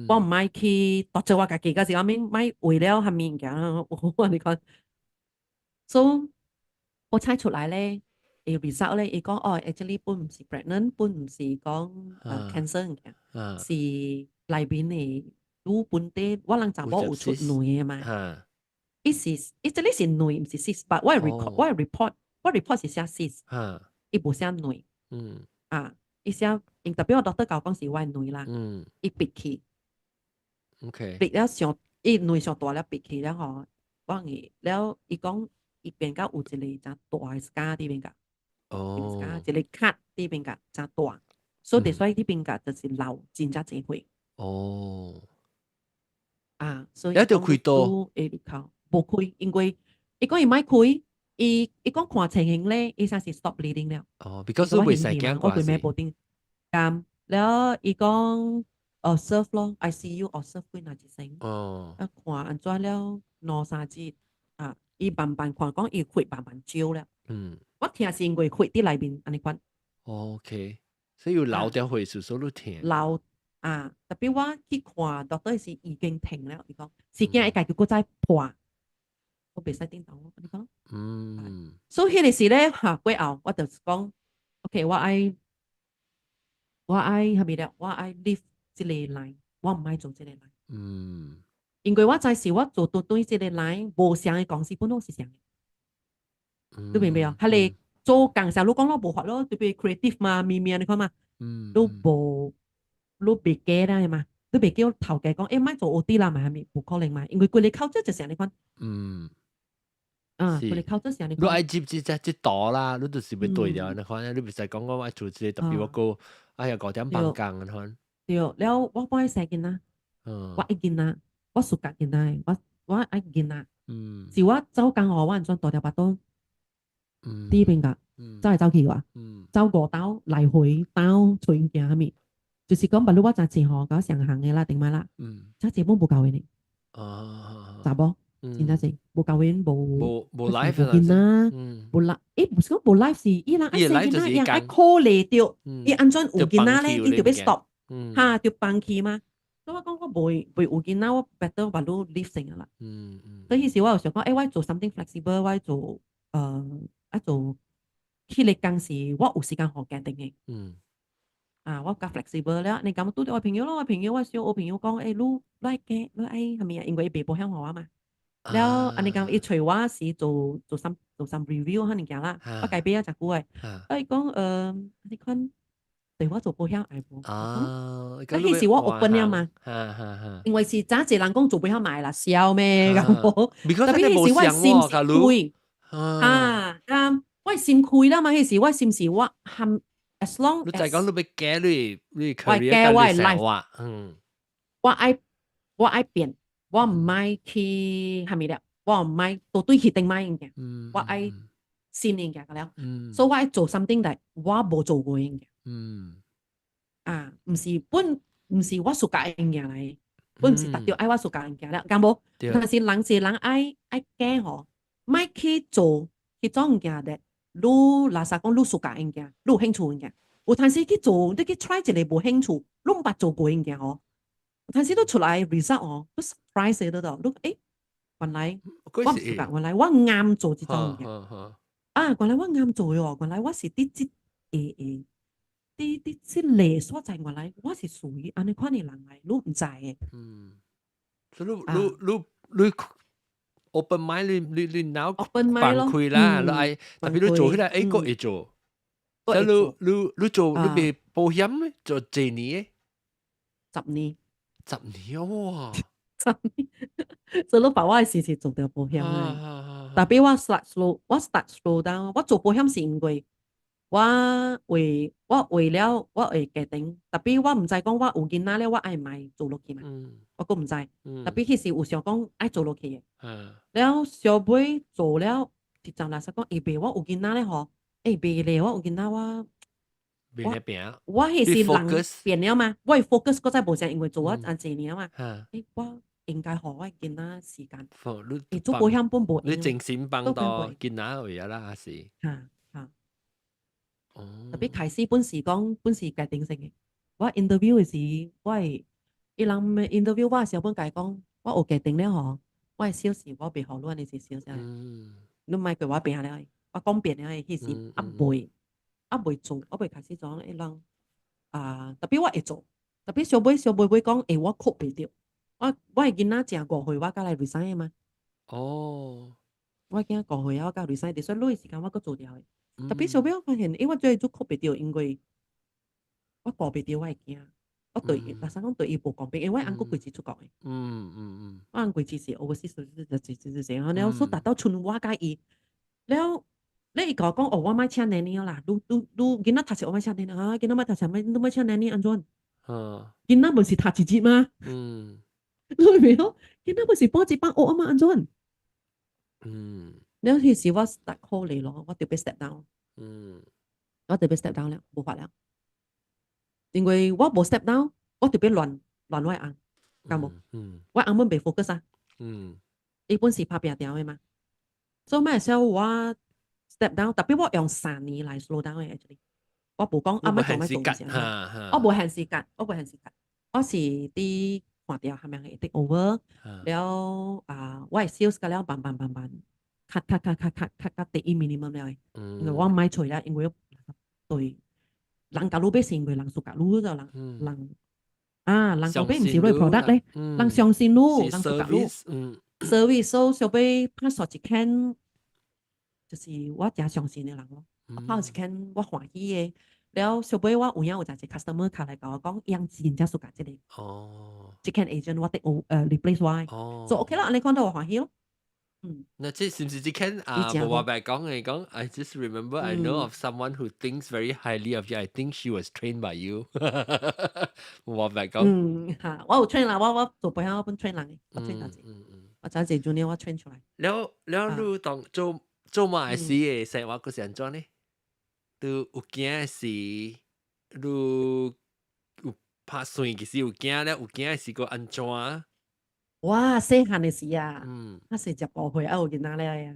我毋愛去獨做我家己，甲是啥物，莫為了啥物物件，我按呢款，所以我猜出來咧，伊 result 咧，伊講哦，actually 本毋是 pregnant，本毋是講cancer 嘅，是內面的乳本底，我人查某有出卵的嘛。伊是伊這裡是卵，毋是 cyst，but 我 record 我 report 我 report 是寫 cyst，伊無寫卵。啊，伊寫，因特別我 doctor 教講是我的卵啦，伊閉去。 閉了上，伊卵上大了閉去了吼，我伊了伊講伊變到有一個誠大的 scar 佇邊個，scar 一個卡佇邊個誠大，所以所以佇邊個就是流真正濟血。啊，所以一定開刀？會入口，無開，因為伊講伊莫開，伊講看情形咧，伊才是 stop bleeding 了。哦，because 未使驚。我規暝無定，咁了伊講 observe 咯，ICU observe 幾若一星。啊，看按怎了兩三日啊，伊慢慢看講伊血慢慢少了。我聽是因為血佇內面按呢款。 OK，所以要流掉血，所以你疼。流啊，特別我去看 doctor 是已經停了，伊講是驚伊家己閣再破，我袂使叮當，你講。所以彼個時咧，哈過後我就是講，OK，我愛蝦米了，我愛 leave 這個 line，我毋愛做這個 line。因為我知是我做對對這個 line，無相的公司本攏是相的。你明白無？彼個做工時，你講我無法咯，特別 creative 嘛，咪咪你看嘛，你無你袂記啦，係嘛？你袂叫頭家講，欸，莫做 OT 啦，嘛蝦米？無可能嘛，因為規個 culture 就是按呢款。啊，規個 culture 是按呢款。你愛接這隻這朵啦，你就是欲對掉，你看，你袂使講我愛做這個，特別我個哎呀5點放工，你看。對，了我本愛生囡仔，我愛囡仔，我暑假囡仔，我愛囡仔。是我走工予我按怎大條巴肚，佇邊個走來走去哇，走五兜來回兜揣物件啥物，就是講，比如我早前吼，搞上行的啦，定擺啦，早前本無夠的呢。查某，真正是無夠緣，無無無 life。無囡仔，無 life，欸，毋是講無 life 是伊人愛生囡仔，伊人愛考慮著，伊按怎有囡仔咧，伊就欲 stop，哈，就放棄嘛。所以我講我袂有囡仔，我 better 把汝 leave 先啦。所以彼時我有想講，欸，我愛做 something flexible，我愛做愛做彼個工是我有時間予家己的。啊，我較 flexible 了，你感覺拄著我朋友咯，我朋友我小學朋友講，欸，你愛加，你愛啥物啊？因為伊賣保險予我嘛。了，按呢講伊揣我是做 some review 彼物件啦，我改變咗誠久的。啊，伊講你看對我做保險愛無？啊，啊，彼時我 open 了嘛，因為是早濟人講做保險買啦，痟咩咁無？特別彼時我心是開，啊，咁我心開啦嘛，彼時我心是我含 as long 你就講你欲改你我改我的 life，我愛變，我毋愛去蝦米了，我毋愛都對去頂擺物件，我愛新物件了，所以我愛做 something that 我無做過的物件。啊，毋是本毋是我 suka 的物件來，本毋是特著愛我 suka 的物件了，敢無？但是人是人愛改吼，莫去做彼種物件的，你若是講你 suka 的物件，你有興趣的物件，有陣時去做，你去 try 一個無興趣，你毋捌做過的物件吼，有陣時你出來 result 哦，你 surprise 得到，你欸，原來我毋 suka，原來我啱做這種物件。啊，原來我啱做的哦，原來我是佇這佇這個所在，原來我是屬於按呢款的人來，你毋知的。嗯，所以你 open mind，你腦 open mind 放開啦，你愛特別你做起來，欸，閣會做。所以你做你賣保險做幾年？ 10年。10年哇！10年，所以你把我的時是做著保險的。特別我 start slow，我 start slow down。我做保險是因為我為了我的家庭，特別我毋知講我有囡仔了，我愛毋愛做落去嘛？我閣毋知。特別彼時有想講愛做落去的。了小尾做了，一陣來說講，會袂我有囡仔咧吼，欸袂咧，我有囡仔我。我彼時人變了嘛，我的 focus 閣再無像，因為做我按濟年嘛。欸，我應該予我囡仔時間。欸，做保險本無。你精神放到囡仔位啊啦，還是？哈哈。哦。特別開始本是講本是決定性的。我 interview 的時，我會伊人 interview 我的時候，本共伊講，我有決定了吼，我的小事我袂予你按呢一小聲。你莫過我病了，我講變了，彼時猶未做，猶未開始做，欸人啊，特別我會做，特別小尾小尾尾講，欸，我 cope 袂著，我的囡仔正5歲，我才來 resign 的嘛。我囝5歲啊，我才 resign，所以落時間我閣做掉的。特別小尾我發現，欸，我最做 cope 袂著，因為我顧袂著我的囝，我對伊，若使講對伊無公平，因為我翁閣規日出國的。我翁規日是 overseas 就就就這樣，了所以達到賰我佮伊，了你伊共我講，哦，我莫請 nanny 啦，你你你囡仔讀冊我莫請 nanny 啊，囡仔莫讀冊，莫你莫請 nanny 按怎？囡仔毋是讀一日嗎？你明無？囡仔毋是半日半學啊嘛，按怎？了彼時我 start 考慮咯，我著欲 step down。我著欲 step down 了，無法了。因為我無 step down，我著欲亂亂我的翁，敢無？我翁本袂 focus 啊。伊本是拍拚條的嘛，所以莫說我 step down，特別我用3年來 slow down 的 actually，我無講啊欲做欲做啥，我無限時間，我無限時間，我是佇看著蝦米會 take over，了啊，我的 sales 甲了慢慢慢慢，cut cut cut cut cut cut 到第一 minimum 了的，因為我毋愛揣了，因為對人共你買是因為人 suka 你就人人啊，人共買毋是你 product 咧，人相信你，人 suka 你。service 所以小尾拍煞一間，就是我誠相信的人咯。我拍一間我歡喜的，了小尾我有影有一個 customer 卡來共我講，伊真正 suka 這個。這間 agent 我得有replace 我的，所以 OK 啦，按呢看到我歡喜咯。那這是毋是這間啊？無話白講的講，I just remember I know of someone who thinks very highly of you. I think she was trained by you. 無話白講。嗯，嚇，我有 train 啦，我做保險我本 train 人的，我 train 大隻。我早一 junior 我 train 出來。了了，你當做做馬的時的生活閣是按怎呢？你有囝的時，你有拍算其實有囝了，有囝的時閣按怎？哇，細漢的時啊，我45歲啊有囡仔了呀。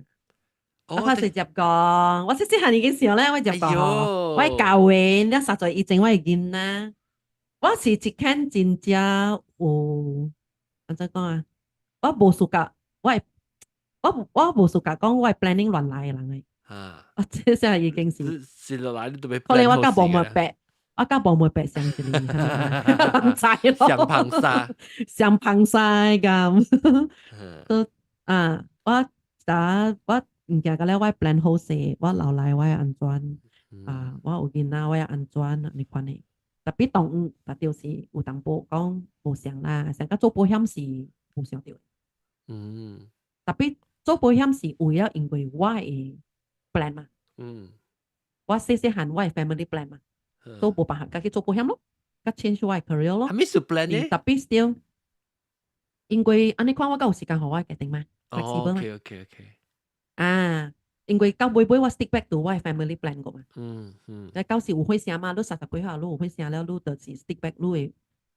我45，我細細漢已經時候咧，我十五，我教員，了30歲以前我的囡仔，我是一間真正有按怎講啊？我無 suka，我無 suka 講我 planning 亂來的人的。我這下已經是。是落來你都欲可能我佮無麥白，我佮無麥白上一個，人知咯。上芳沙。上芳沙咁。都啊，我打我物件個了，我 plan 好勢，我留來我會按怎啊？我有囡仔，我會按怎按呢款的。特別當有，特就是有淡薄講無相啦，上甲做保險是無想著。特別做保險是為了因為我的 plan 嘛。我細細漢我的 family plan 嘛，都無辦法家己做保險咯，佮 change 我的 career 咯。啥物是 plan 呢？特別 still，因為按呢款我閣有時間予我決定嘛，flexible 嘛。 啊，因為到尾尾我 stick back to 我的 family plan 個嘛。但到時有歲聲嘛，你30幾歲你有歲聲了，你就是 stick back 你的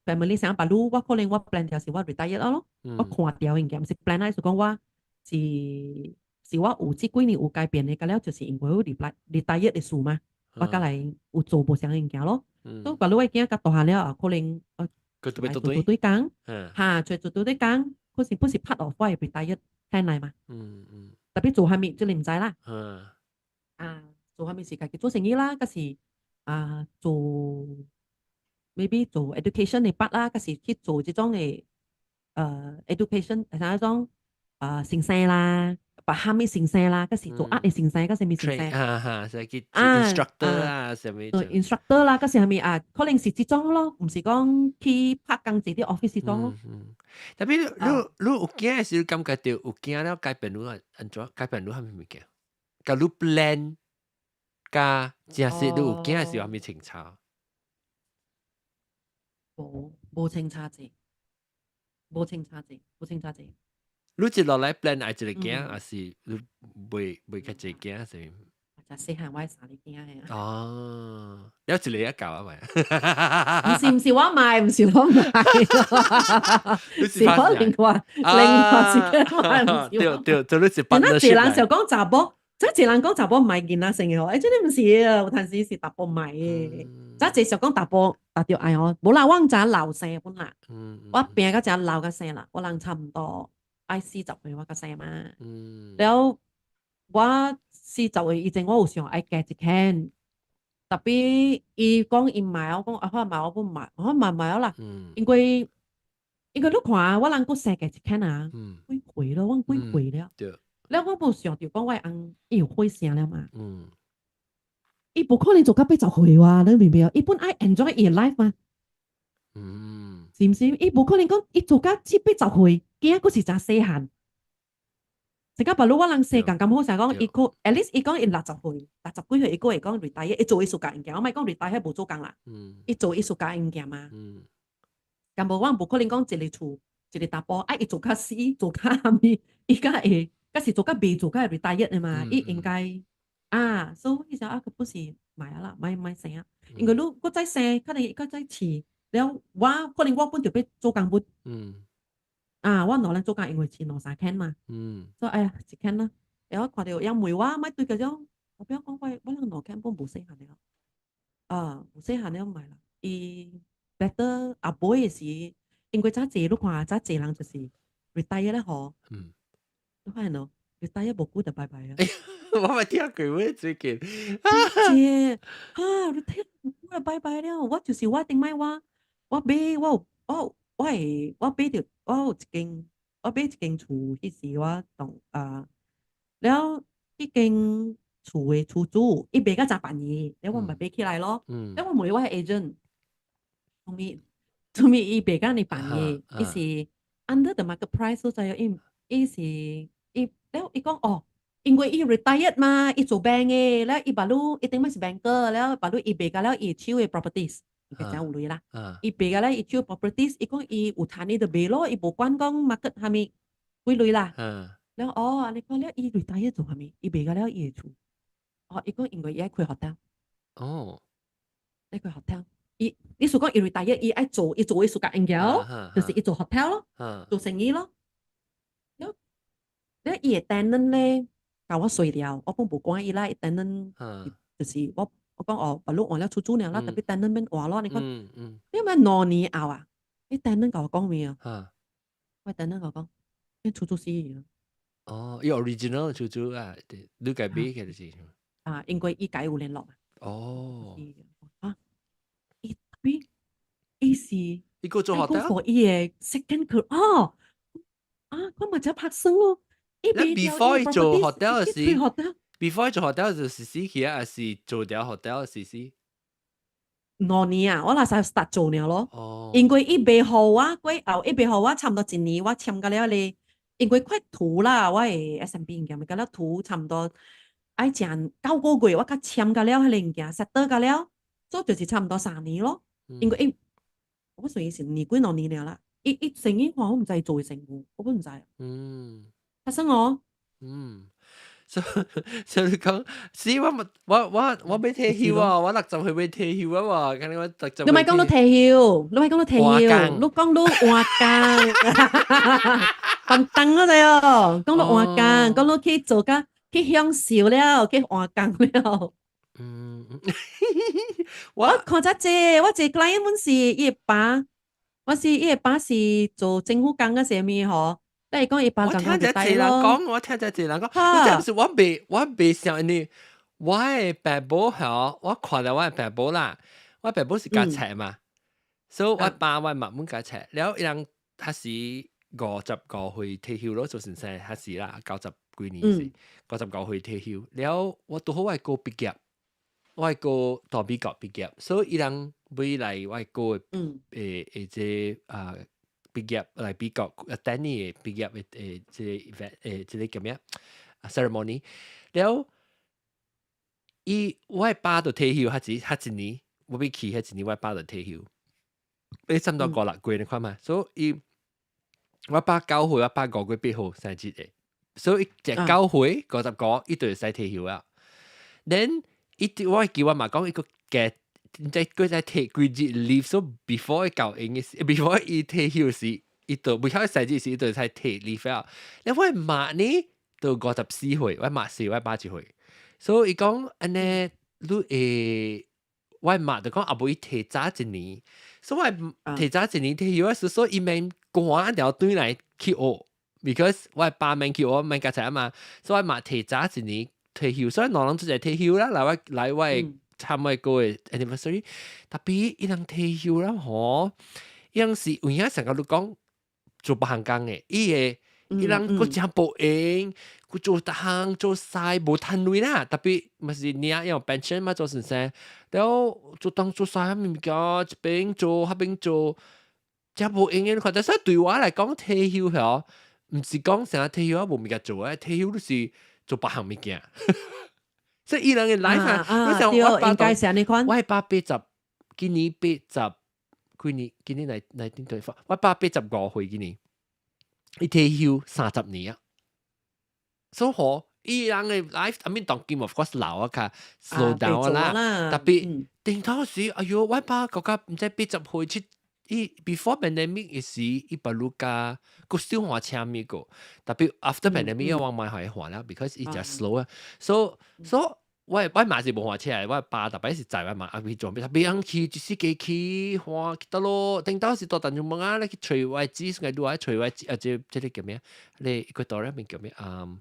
family 想把你，我可能我 plan 就是我 retire 了咯。我看掉物件，毋是 plan 來是講我是我有這幾年有改變的，甲了就是因為我 retire 的事嘛，我才來有做無相物件咯。所以假如我囝較大漢了，可能我做做對工，哈，做做對工，可是不是 part of 我的 retire plan 來嘛。特別做啥物，這個毋知啦。啊，做啥物是家己做生意啦，抑是啊做 maybe 做 education 的 part 啦，抑是去做這種的education，啥種啊先生啦，把啥物先生啦，抑是做 art 的先生，抑是啥物先生？啊哈，是去 instructor 啊，啥物？做 instructor 啦，抑是啥物啊？可能是這種咯，毋是講去拍工坐佇 office 這種咯。特別你你有囝的時，感覺著有囝了改變你按怎？改變你啥物物件？共你 plan 佮真實你有囝的時有啥物清差？無清差濟，無清差濟，無清差濟。你一落來 plan 愛一个囝，抑是你袂較濟囝是？就細漢我三个囝的。哦，了一个也夠啊咪？毋是毋是我買，毋是我買，是我另外一個買，毋是我。對對，就你是那一人想講查某，這一人講查某買囡仔生的吼，欸，這個毋是啊，有陣時是查埔買的。這濟想講查埔達著愛吼，無啦，我毋知老生本啦，我拚到誠老才生啦，我人差毋多愛40歲我才生嘛。了，我40歲以前我有想愛加一間，tapi 伊講伊買，我講啊，我買我不買，我買買啦。因為你看我人閣生加一間啊，幾歲咯，我幾歲了？了我無想著講我翁伊有火聲了嘛。伊無可能做到80歲哇，你明白？伊本愛 enjoy 伊的 life 嘛。是毋是？伊無可能講伊做到七八十歲，囝閣是誠細漢。成個白魯我人生剛剛好，成講伊可 at least 伊講伊60歲，60幾歲伊閣會講 retire，伊做伊 suka 物件，我莫講 retire 無做工啦。伊做伊 suka 物件嘛。敢無我無可能講一个厝一个查埔，愛伊做較死，做較啥物，伊才會，抑是做較袂做較會 retire 的嘛。伊應該啊，所以伊想啊，佢不是買啊啦，買買生啊。因為你閣再生，可能伊閣再飼，了我可能我本就欲做工本。啊，我兩人做工因為飼兩三間嘛。所以哎呀，一間啦。然後看著人問我，莫對嗰種，我不要講我人兩間本無細漢了。啊，無細漢了買啦。伊 better 阿妹的時，因為早濟你看早濟人就是 retire 咧吼。你發現喏，retire 無久就拜拜啊。我咪聽過咩最近。真濟，哈，retire 無久就拜拜了。我就是我頂擺我買我有我我會我買著我有一間我買一間厝，彼時我當啊，了彼間厝的厝主伊賣甲誠便宜，了我咪買起來咯。了我問我 agent，做物做物伊賣甲爾便宜，伊是 under the market price 所在，伊伊是伊了伊講哦，因為伊 retired 嘛，伊做 bank 的，了伊爸魯伊頂擺是 banker，了爸魯伊賣甲了伊手的 properties，伊誠有鐳啦。伊賣甲了伊手 properties，伊講伊有趁伊就賣咯，伊無管講 market 啥物幾鐳啦。了哦，按呢講了伊 retire 做啥物？伊賣甲了伊的厝。哦，伊講因為伊愛開 hotel。愛開 hotel。伊你所講伊 retire 伊愛做伊做伊 suka 物件，就是伊做 hotel 咯，做生意咯。了了伊的 tenant 咧，共我睡了，我本無管伊啦，伊 tenant 就是我講哦，白鹿換了出租了啦，tapi tenant 免換咯，你講，你咪2年後啊，伊 tenant 共我講咩啊？我 tenant 共我講，你出租死去。哦，伊 original 出租啊，你共買起來是？啊，因為伊共有聯絡嘛。啊，伊 tapi 伊是伊閣做 hotel？ for 伊的 second career 哦，啊，我嘛才拍算咯。伊 before 伊做 hotel 是，before 伊做 hotel 就是死去啊，還是做掉 hotel 是死？ 2年啊，我那時 start 做了咯。因為伊賣予我，過後伊賣予我差毋多一年，我簽甲了咧。因為快圖啦，我的 S&P 物件，咪甲了圖差毋多愛成9個月，我才簽甲了彼个物件，settle 甲了，所以就是差毋多3年咯。因為伊，我算伊是年幾兩年了啦。伊伊生意看我毋知做成無，我本毋知。發生哦。嗯，所以你講，是我我欲退休啊，我60歲欲退休啊喎，看你我六十。你莫講你退休，你莫講你退休，你講你換工，笨蛋嗰隻哦，講你換工，講你去做甲去享受了，去換工了。我看遮濟，我一個 client 阮是伊的爸，我是伊的爸是做政府工個啥物吼。你講伊爸我聽這濟人講，我聽這濟人講，你知毋是我未想你，我的爸母吼，我看到我的爸母啦，我爸母是家冊嘛，所以我爸我媽滿家冊，了伊人他是55歲退休咯，做先生他是啦，90幾年是55歲退休，了我拄好我哥畢業，我哥大美國畢業，所以伊人欲來我哥的這啊畢業來美國，等你畢業的這個 event 這個叫咩啊 ceremony，了伊我爸就退休，彼一年，我欲去彼一年，我爸就退休，伊差毋多五六月你看嘛，所以伊我爸9歲，我爸5月8號生日的，所以伊9歲55，伊就會使退休啊。then 伊我記我嘛講伊閣加。再閣再提幾日 leave，所以 before 伊夠閒的時，before 伊退休時，伊就未曉生日時，伊就會使提 leave 啊。了我媽呢，都54歲，我媽細我爸一歲，所以伊講按呢，你會我媽就講後尾提早一年，所以我提早一年退休時，所以伊免趕條轉來去學。，because 我爸免去我免加錢啊嘛，所以我嘛提早一年退休，所以兩人就係退休啦，來我來我參我個 anniversary，特別伊人退休啦嗬，伊人是有影成個你講做別項工嘅，伊個伊人閣真無閒，閣做逐項做曬無趁鐳啦，特別嘛是領有 pension 嘛做先生，了做東做西物件，一邊做彼邊做，真無閒嘅。你看，但是對我來講退休嗬，毋是講成日退休啊無物件做啊，退休就是做別項物件。所以伊人嘅 life 啊，你想我爸應該是按呢款。我爸八十，今年八十幾年，今年來來點對方，我爸85歲今年。伊退休30年啊，所以嗬，伊人嘅 life，I mean 當今 of course 老啊，較 slow down 啦，特別頂頭時，哎喲，我爸國家毋知八十歲去，伊 before pandemic 嘅時，伊把路加個小換車物個，特別 after pandemic 我買係換啦，because 伊真 slow 啊，so 我嘛是無換車，我爸特別是載我嘛，啊去做，特別人去就是家去換去倒咯，頂到時到淡江問啊，你去揣我子，個女仔揣我子，啊這個叫咩？你 Equatorial 邊叫咩？嗯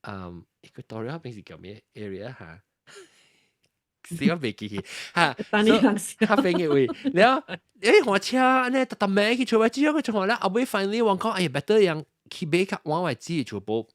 嗯，Equatorial 邊是叫咩 area 嚇？死我袂記去嚇，較邊嘅位，了換車按呢特特咩去揣我子，去揣了，後尾 finally 我講，哎呀，better 樣去買較晚我子全部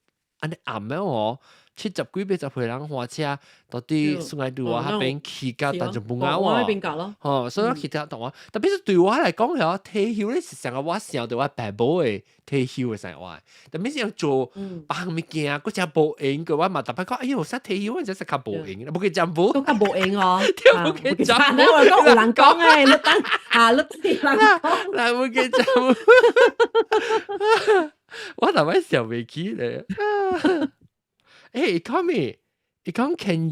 按呢暗了哦。七十幾八十歲人換車，到底 Sungai Dua 彼邊去到淡江布亞喎。吼，所以我去到同我，特別是對我來講，嗬，退休咧是上個我想到我爸母的退休的生活。特別是要做別項物件，閣真無閒個，我嘛特別講，哎喲，啥退休，我真是較無閒，無去占卜，都較無閒哦，對，無去占卜。我講有人講誒，你等啊，你等人講，來無去占卜，我特別想袂起咧。誒，講咩？伊講 can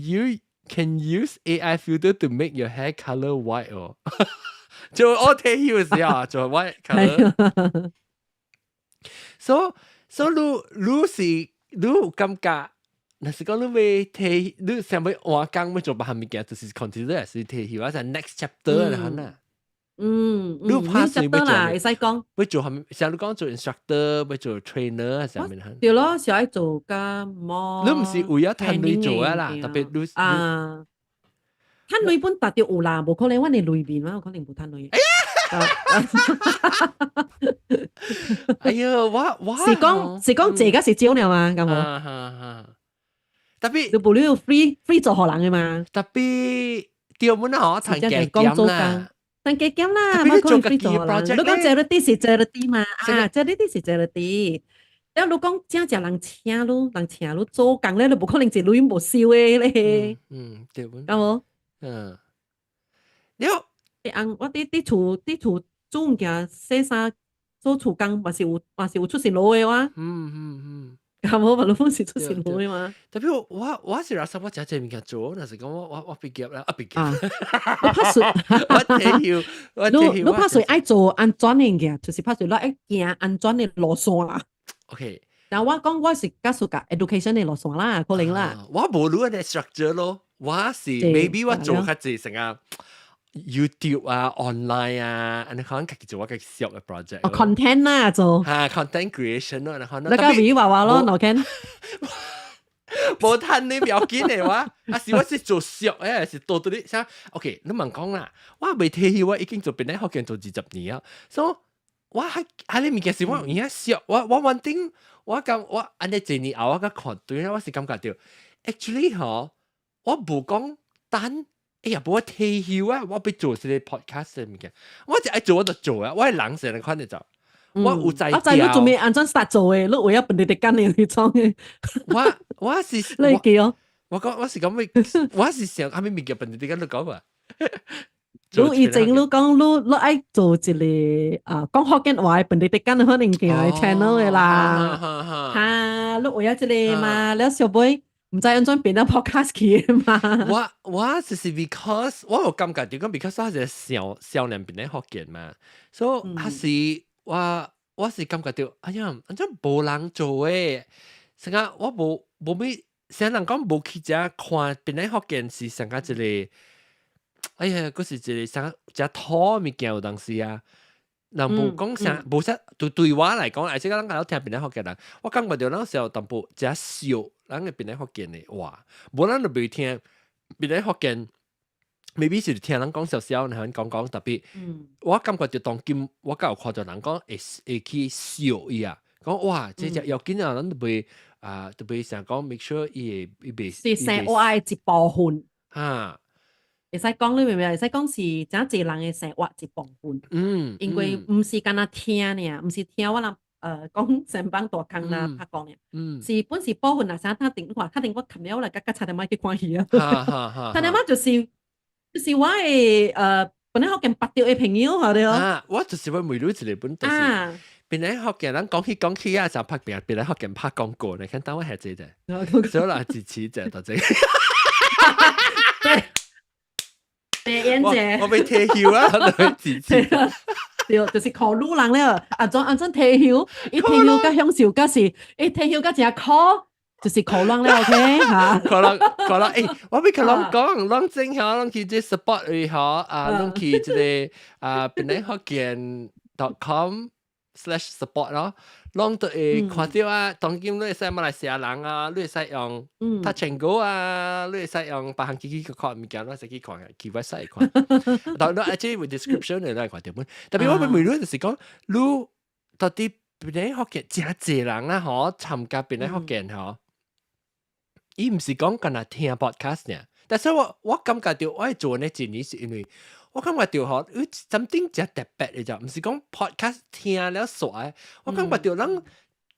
use AI filter to make your hair color white 哦，就我退休時啊，做 white color。So 你你是你有感覺，若是講你欲退，你想欲換工欲做別項物件，就是 consider 是退休啊，就 next chapter 啦，啦。你拍算欲做啦，會使講。欲做啥物？像你講做 instructor，欲做 trainer 啥物哈？對咯，是愛做較麼？你毋是為咗趁鐳做啊啦，特別你啊，趁鐳本達到有啦，無可能阮的裏面嘛，有可能無趁鐳。哎呀！哎呀，我是講這個是少了嘛，敢無？特別你無你有 free free 做予人的嘛？特別對阮啊，趁加減啦。但加減啦，莫講 free 做人。你講 charity 是 charity 嘛？啊，charity 是 charity。了你講正正人請你，人請你做工咧，你無可能一鐳無收的咧。嗯，對。敢無？嗯。了，欸，我佇厝煮物件、洗衫、做厝工，嘛是有出辛勞的哇。敢無嘛？你本是出辛勞的嘛？特別我是老實，我真濟物件做，若是講我畢業啦，啊畢業。你拍算，我退休，我退休。你拍算愛做按怎的物件，就是拍算你愛行按怎的路線啦。 但我講我是較屬較 education 的路線啦，可能啦。我無你按呢 structure 咯，我是 maybe 我做較濟成個 YouTube 啊、online 啊，按呢可能家己做我家己小的 project。哦，content 啦做。嚇，content creation 咯，按呢可能。你較微娃娃咯，老 Ken。無趁你不要緊的我，啊是我是做小誒，是多多啲像 OK，你問講啦，我未退休，我已經做檳城福建做20年啊，所以我還還你物件是我有影小，我穩定，我感我按呢一年後我較看對，我是感覺到，actually 嗬，我無講等，哎呀，無我退休啊，我欲做這個 podcast 的物件，我就愛做我就做啊，我係人成日看就做。我有在我知你做咩按怎 start 做的，你為咗本地的幹的去創的。我是你記哦。我講我是咁嘅，我是想啥物物件本地的幹你講嘛。你以前你講你愛做一個啊講福建話本地的幹可能嘅 channel 的啦。哈，你為咗這個嘛，了小尾毋知按怎變到 podcast 去嘛。我就是 because 我有感覺就講 because 我是少少年檳城福建嘛，所以還是。我是感覺到，哎呀，按怎無人做誒？成個我無無咩，成人講無去遮看檳城福建是上個一個，哎呀，閣是一個啥誠土物件有當時啊。人無講啥，無啥對對我來講，而且咱有聽檳城福建人，我感覺著咱時候淡薄誠少，咱嘅檳城福建的話，無咱就袂聽檳城福建，maybe 是聽人講少少，然後講講特別，我感覺就當今我敢有看著人講會會去笑伊啊，講哇，這隻要緊啊，咱就袂啊，就袂想講 make sure 伊會伊袂是生活的一部分。會使講你明唔明？會使講是誠濟人的生活一部分。因為毋是干焦聽爾，毋是聽我人講成班大工啦拍講爾，是本是部分啊，啥較定你看，較定我琴日我來甲甲柴店仔去看戲啊。柴店仔就是我的檳城福建捌著的朋友，對無？啊，我就是會問你一個本，就是檳城福建人講起講起啊，就拍檳檳城福建拍廣告，你看等我下這個，所以啦支持者就這個。對。對，我我欲退休啊，支持。對，就是靠女人了。按怎按怎退休？伊退休佮享受，佮是伊退休佮誠苦，就是苦人了，OK 嚇。苦人苦人，欸，我欲共人講，攏正吼，攏去這 support 伊吼，啊，攏去這個啊，檳城福建 .com/support 咯，攏都會看著啊。當今你會使馬來西亞人啊，你會使用 Touch 'n Go 啊，你會使用別項機器去看物件，你會使去看，去 website 看。但你啊，這有 description 你來看著本。特別我欲問你就是講，你到底檳城福建誠濟人啊，吼，參加檳城福建吼，伊毋是講干焦聽 podcast 爾，但是我我感覺著我會做呢一年是因為我感覺著吼，有 something 誠特別的就，毋是講 podcast 聽了煞，我感覺著咱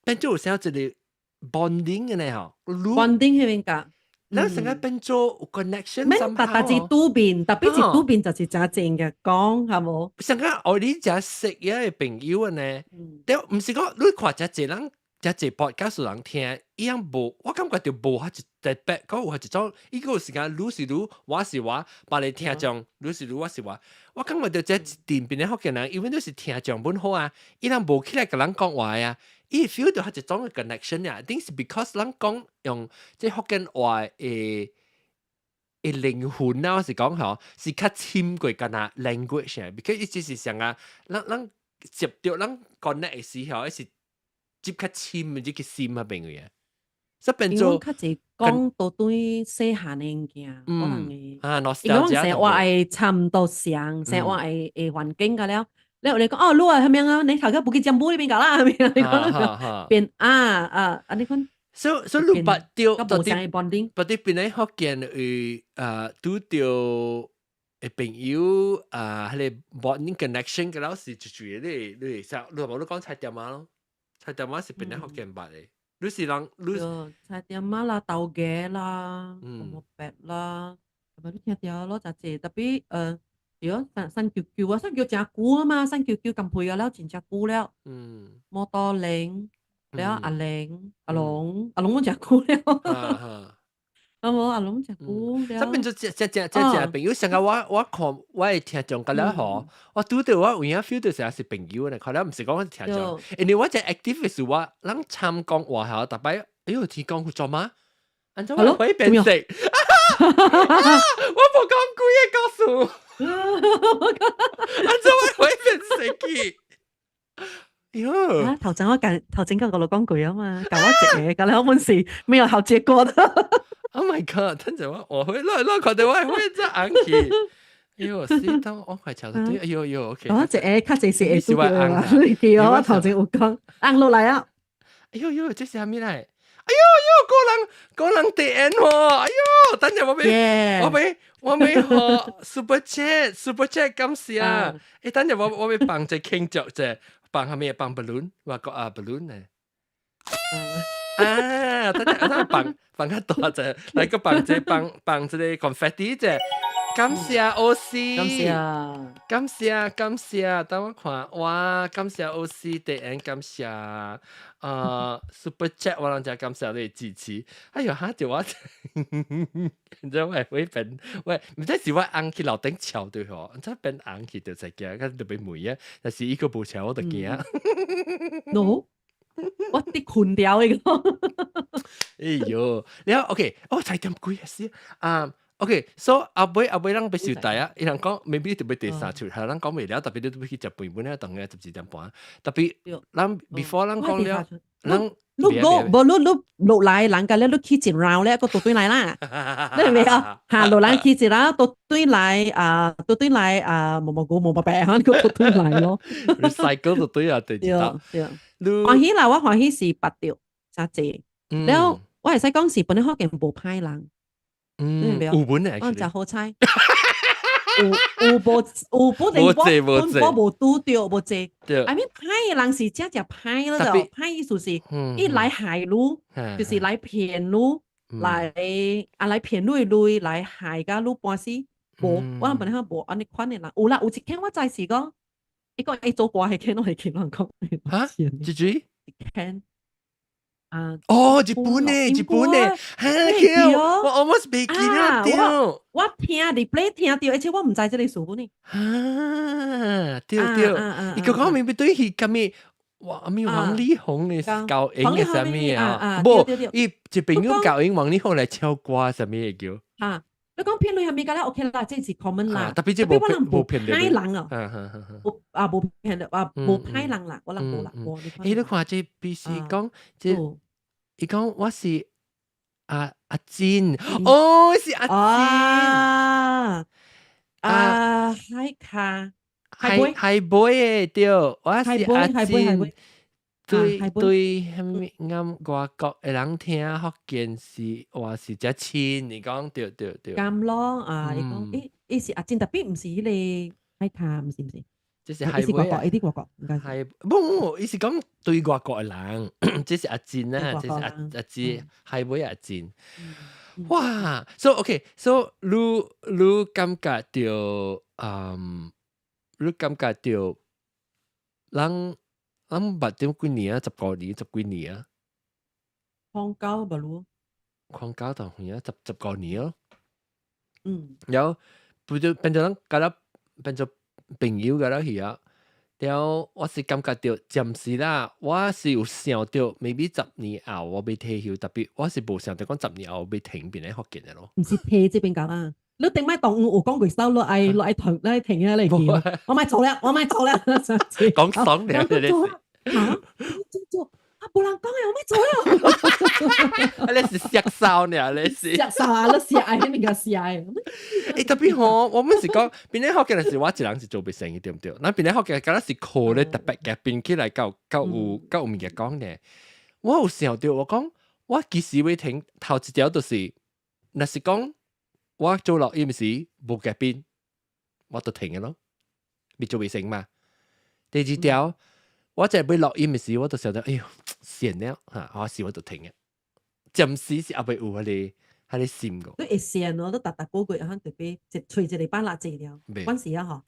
變做有啥一個 bonding 的呢吼，bonding 彼邊個，咱成個變做有 connection。免逐逐字拄面，特別是拄面就是誠正嘅講，係無？成個哦，你誠識嘅朋友呢，對，毋是講你看誠濟人。誠濟 podcast 人聽，伊樣無，我感覺著無遐一特別，講有遐一種，伊個有時間，愈是愈，我是我，別個聽眾，愈是愈，我是我，我感覺著這一陣檳城福建人，因為都是聽眾本好啊，伊人無起來共人講話啊，伊 feel 著遐一種 connection 啊，定是 because 咱講用這福建話的的靈魂啊，我是講吼，是較深過干焦 language 啊，because 伊只是像啊，咱咱接著咱 connect 的時候，是接較深的這個心那邊嘅，所以變做較濟講都對細漢的物件，可能會啊，因為阮生活會差毋多像，生活的的環境個了。你有咧講哦，你話啥物啊？你頭家不記占卜呢邊個啦，啥物啊？你講變啊啊啊！你講，所所以你捌著到底捌著檳城福建會啊拄著的朋友啊，彼個 bonding connection 個了是一最你你會使，你無你講菜店仔咯。菜店仔是檳城福建捌的，你是人你菜店仔啦、豆芽啦、紅白啦，係咪你聽著咯？誠濟，特別對，三三九九啊，三九誠久啊嘛，三九九咁配啊了，真正久了。摩多玲，了阿玲、阿龍、阿龍攏誠久了。啊無阿龍誠久了。這變做這這這這這朋友，上個我我看我的聽眾個了吼，我拄著我有影 feel 到成是朋友呢，可能毋是講聽眾，因為我這 active 的時我，咱參講話吼，逐擺，哎喲，天講做嗎？按怎我會變色？我無講幾个故事，按怎我會變色去？喲，啊，頭先我講頭先個我講句啊嘛，教我一個，咁樣本是沒有好結果的。 Oh my god！等陣我我會來來看到我會這紅去。哎呦，死當我快瞧到對，哎呦呦，OK。我一個較濟是會拄著啦，對我頭前有講紅落來啊。哎呦呦，這是啥物來？哎呦呦，個人個人點喎！哎呦，等陣我欲我欲我欲學 super chat super chat 感謝。欸，等陣我我欲放一個慶祝者，放啥物？放 balloon，我講啊 balloon 呢。啊，等陣等放放較大隻，來個放這放放這個 confetti 者。感謝歐斯，感謝，感謝感謝，等我看，哇，感謝歐斯第一感謝，Super Chat 我攏誠感謝你的支持。哎呦，哈就我，你知我會變，喂，毋知是我紅去樓頂敲對吼，毋知變紅去就會驚，佮就欲問啊，但是伊閣無敲我就驚。 No，我佇困掉伊個。哎呦，了 OK，哦，才點幾啊死啊！ OK，so 後尾後尾咱欲受大啊，伊人講 maybe 特別第三出，係咱講袂了，特別你都欲去食飯本咧，當然12點半。特別咱 before 咱講了，咱你我無你你落來人家咧，你去一 round 咧，閣倒轉來啦，你明未啊？嚇，落來去一 round 倒轉來啊，倒轉來啊，無無古無白白，嚇，閣倒轉來咯。 recycle 就對啊，對對對。歡喜啦，我歡喜是捌著真濟，了我會使講是本來福建無歹人，你明未啊？有本嚟，我真好彩。有有無有本來我本我無拄著無濟，I mean 歹的人是真正歹了，歹意思是伊來害你，就是來騙你，來啊來騙你的鐳，來害甲你半死。無，我本來無按呢款的人，有啦，有一間我知是講，伊講伊做歌彼間，我會記人講。哈？這句？一間啊！哦，日本的，日本的，哈，我 almost 袂記得著。我聽 replay 聽著，而且我毋知這个事呢。啊，對對，伊個講明明對彼啥物，哇，咪王力宏的教英的啥物啊？無，伊一朋友教英王力宏來唱歌啥物會叫？哈，你講騙鐳啥物個咧？OK 啦，這是 common 啦。特別這無無騙歹人哦。無啊，無騙啊，無歹人啦，我人無啦。欸，你看這必須講這。伊講我是阿阿珍，哦，是阿珍啊，啊，海卡海海貝的對，我是阿珍，對對，啥物啱外國的人聽福建是話是遮親，你講對對對。咁咯啊，伊講伊伊是阿珍，特別毋是彼个海卡，毋是毋是。這是海尾啊！伊佇外國，係無，伊是講對外國的人，這是阿珍啊，這是阿阿珍，海尾阿珍。哇！So OK，so 你你感覺著，你感覺著，人咱捌點幾年啊？10個年，十幾年啊？放狗無咯？放狗當然啊，十十個年咯。嗯。然後變做變做咱甲咱變做朋友個了去啊。然後我是感覺著暫時啦，我是有想著，maybe 十年後我欲退休，特別我是無想著講十年後我欲停變來福建的咯。毋是退這邊講啊，你頂擺當有講過手，你愛你愛停，你愛停啊！你記，我莫做了，我莫做了。講爽了，你是。嚇？做做啊！無人講的，我莫做了。你是錫燒呢？你是錫燒啊！你錫愛，你個錫愛。欸，特別吼，我們是講變咧福建是我一人是做袂成的，對毋對？咱變咧福建敢若是靠咧特別嘅變起來夠夠有夠有物件講呢。我有想著我講，我幾時會停？頭一條就是，若是講我做錄音時無嘉賓，我就停的咯，咪做袂成嘛。第二條，我就欲錄音時，我就想著，哎喲，跣了嚇，我時我就停嘅。暫時是猶未有彼个心個。你會跣咯，你逐逐個月可能特別一揣一禮拜六濟了，關事啊嗬。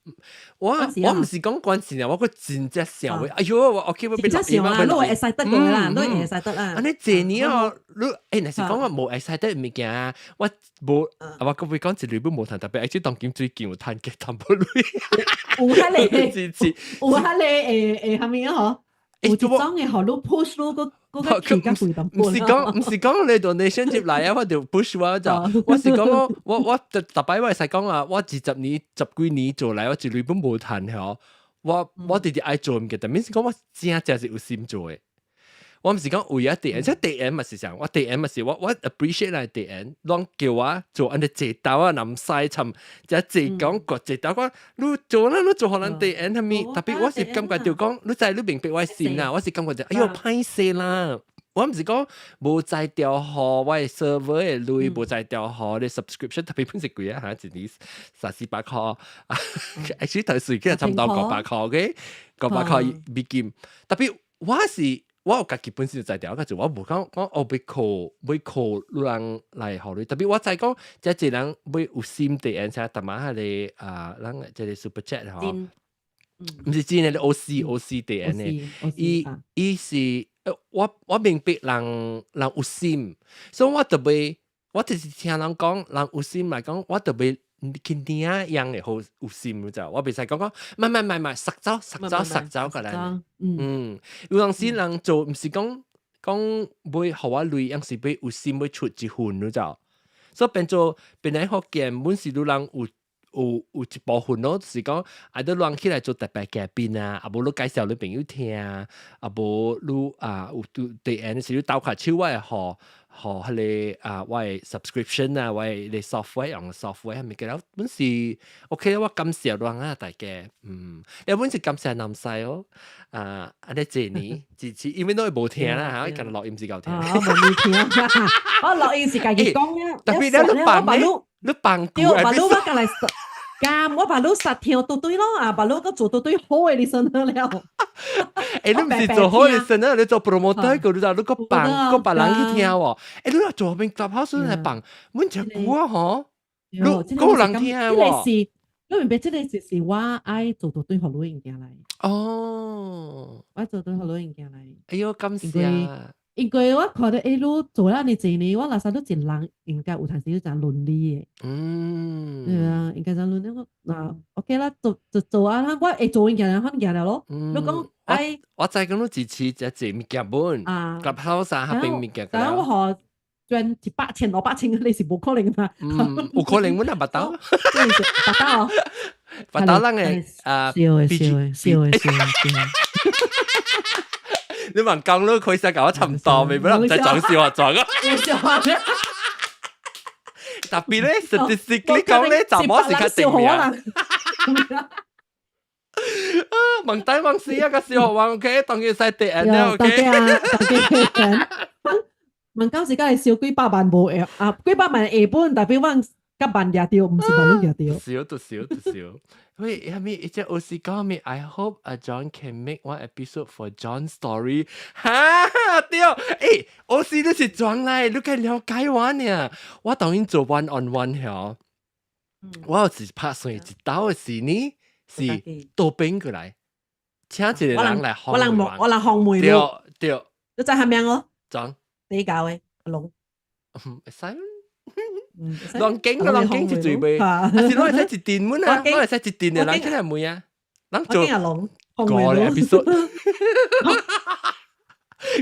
我我毋是講關事啊，我閣真正想話，哎喲，我 OK，我欲錄音啊，你會 excited 過啦，你會 excited 啦。按呢濟年哦，你欸，若是講我無 excited 物件，我無，我閣會講一鐳本無趁，特別而且當今最近有趁幾淡薄鐳。有彼个，有彼个會會啥物啊嗬？有一種嘅，予你 push 你閣閣較起較貴淡薄。毋是講你 donation 入來啊，我就 push 我就，我是講我我我逐逐擺我會使講啊，我20年十幾年做來，我一鐳本無趁嗬，我我直直愛做物件，但是講我真正是有心做的。我毋是講為啊地，即地緣嘛是啥？我地緣嘛是我我 appreciate 來地緣，攏叫我做按呢濟兜啊，南西參，即濟講國濟兜講，你做啦，你做予咱地緣啥物？特別我是感覺著講，你知你明白我的心啦，我是感覺著，哎喲歹勢啦！我毋是講無才調予我的 server 的鐳，無才調予你 subscription 特別本是貴啊嚇，一年三四百箍，actually 頭稅起來差不多500箍，OK，500箍美金。特別我是。我有家己本身就才調，可是我無講講哦，欲靠欲靠人來予鐳，特別我知講，這濟人欲有心地，而且逐擺彼个啊，咱這个 super chat 吼，毋是真的 O C O C 地的，伊伊是，我我明白人人有心，所以我特別，我就是聽人講，人有心來講，我特別去領樣會好有心，你知無？我袂使講講，莫莫莫莫，實走實走實走過來。嗯，有當時人做毋是講講欲予我鐳，抑是欲有心欲出一份，你知無？所以變做檳城福建，本是你人有一部分咯，就是講啊，你人起來做特別嘉賓啊，啊無你介紹你朋友聽，啊無你啊有對 end 是你鬥下手我會予彼個啊，我的 subscription 啊，我的 software 用 software 係咪叫本是 OK，我感謝人啊，大家，你本是感謝南西哦，啊，按呢這年支持，因為都會無聽啦嚇，今日錄音是夠聽。啊，我無聽，我錄音是家己講啊。特別你放咧，你放對，把你我過來。咁我把你實聽都對咯，啊，把你個做到對好的你身了。欸，你毋是做好的身啊，你做 promoter 個，你就你個放個別人去聽喎。欸，你若做邊 Clubhouse 來放，阮隻久啊吼，你夠人聽喎。你明白這個就是我愛做到對好你物件來。我做對好你物件來。哎喲，感謝。因為我看到欸，你做了呢濟年，我垃圾都一人應該有陣時都誠倫理的。對啊，應該誠倫理我嗱 OK 啦，做做做啊，我會做物件，反正了咯。你講愛，我知講你支持這濟物件本，Clubhouse 啊，彼邊物件。但我予捐100千、500千，你是無可能嘛？嗯，有可能阮也捌到。捌到哦。捌到人的啊，笑的笑的笑的笑的笑。你問講你開始共我差唔多，未本來唔知講笑話裝啊。笑話。特別咧，statistically 講咧，查某是較正面。啊，問底問死啊個小學話 OK，當佢使跌啊 OK。問到時間係燒幾百萬無會啊，幾百萬下本，代表阮甲萬掠著，毋是萬攏掠著。少都少都少。喂，係咪一隻有時講咩？I hope 阿 John can make one episode for John story。哈，對，欸，我是你是裝來，你該了解我呢。我當然做 one on one 曉，我有是拍算一道的是呢，是倒變過來，請一個人來我人我人訪問對對，你知蝦名哦？裝第九個阿龍，會使。人景個人景是最尾，啊是攏會使一陣阮啊，攏會使一陣的人起來問啊，人做個 episode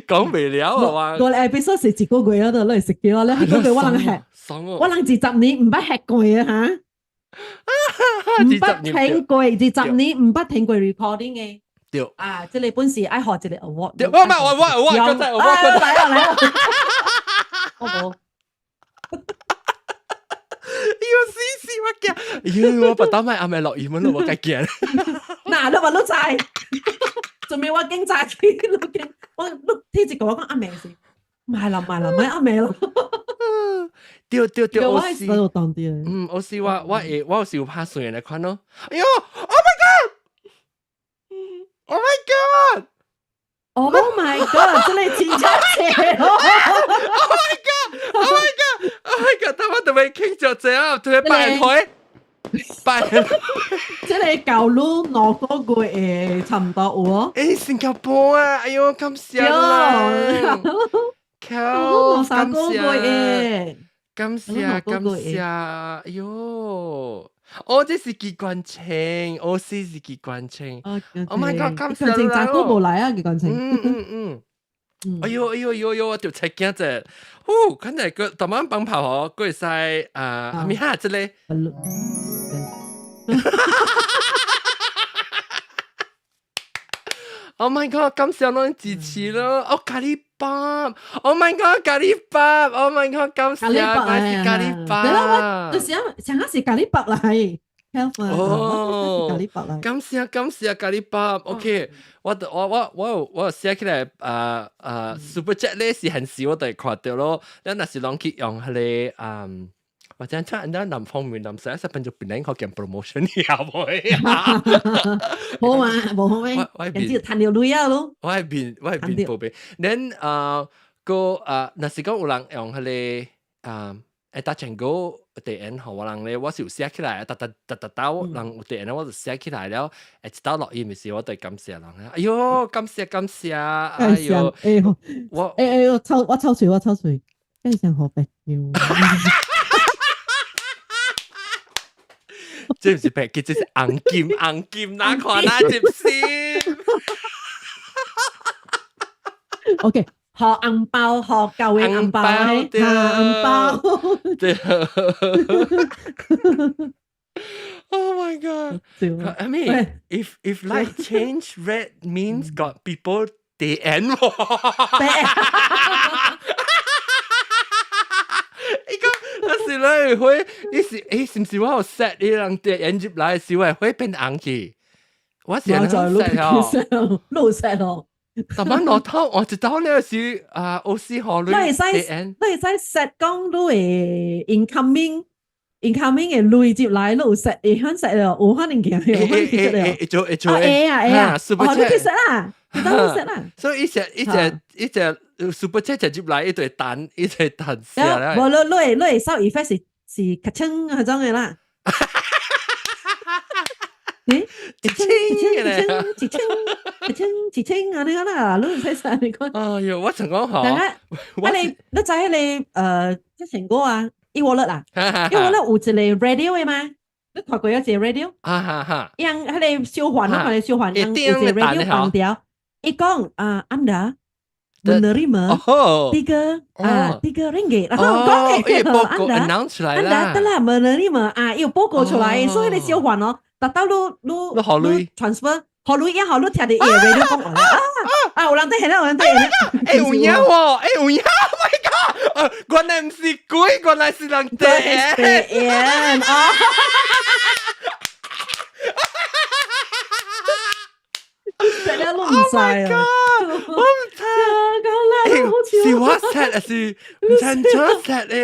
講袂了啊！個 episode 是一個月啊，都嚟食掉咧，一個月我人吃，我人20年毋捌吃過啊嚇，毋捌停過，20年毋捌停過 recording 的。對。啊，這個本是愛予一個 award。對，我我我我剛才我來啊來啊，我無。哎呦死死我驚！哎呦我不打咪阿咪落雨門咯，我該驚。嗱，你話你知，做咩我警察去？你驚我你聽一個我講阿妹是，唔係啦唔係啦，唔係阿妹咯。對對對，我是。嗯，我是我我會我有時有拍算來看咯。哎呦，Oh my God！Oh my God！ Oh my God！真係真正邪！Oh my God！Oh my God！Oh my God！他媽都未傾著這啊，對拜台，拜。這個舊路兩個月的差唔多有哦。欸，新加坡啊！哎呦，感謝啦！靠，感謝，感謝，感謝！哎呦，哦，這是機關槍，哦，是機關槍。Oh my God！感謝啦！早久無來啊，機關槍。嗯嗯嗯。哎呦哎呦哎呦呦！我就切驚者，呼，看來個逐晚放炮吼，閣會使啊，阿咪哈，這個。 Oh my god！感謝攏支持咯，哦咖喱包，Oh my god！咖喱包，Oh my god！感謝，我是咖喱包。對啦，我就是想想是咖喱包來。哦，咖喱包來。感謝感謝咖喱包，OK，我我我我我寫起來，Super Chat 咧是很少我都會看著咯，你若是攏去用彼個嗯。或者出人家南方面南西，一變做變兩個件 promotion 也會啊。冇嘛，冇好咩？我人哋賺著鐳啊咯。我係變寶貝。then 啊個啊，若是講有人用彼個啊，會打成個地緣予我人咧，我是有寫起來，逐逐逐逐兜人有地緣，我就寫起來了。會一兜錄音的時，我就感謝人。哎喲，感謝感謝，哎喲，我欸欸我抽我抽喙我抽喙，真係想學白叫。這毋是白金，這是紅金，紅金，哪看哪入心。 OK，予紅包，予舊的紅包，對，紅包，對。Oh my God! I mean, if light change red means got people 地 N 喎。伊講，那是咧會，伊是是毋是我有 set 伊人地 N 入來時，會變紅去？我是按呢 set 哦，你有 set 哦。逐擺落頭，我一到了時啊，有時予你你會使，你會使 set 講你的 incoming 的鐳入來，你有 set 會曉 set 了，有可能嘅，有可能記得了。會做會做。會啊會啊，哦，你去 set 啦，你當去 set 啦。所以一隻 super chat 入來，一堆彈，一堆彈下來。無，你會 sound effect 是咔嚓彼種的啦。欸，一千一千一千一千一千按呢啦，你毋使使你講。哎喲，我曾講吼，啊，你知彼个之前個啊，e-wallet 啊，e-wallet 有一个 radio 的嗎？你看過有一個 radio？啊哈哈，用彼个小環，你看個小環，用有一個 radio 放掉，伊講啊，anda menerima tiga 啊 3 ringgit，然後講嘅，報告 announce 出來啦，anda telah menerima 啊，有報告出來，所以你小環哦。達到你你 transfer，予鐳以後你聽著伊的 radio 講話啊啊！有人佇現在有人佇現在，欸有影喎，欸有影，Oh my god！原來毋是鬼，原來是人佇現啊！這了攏毋知啊！我毋知，是我 set 還是毋知怎 set 的？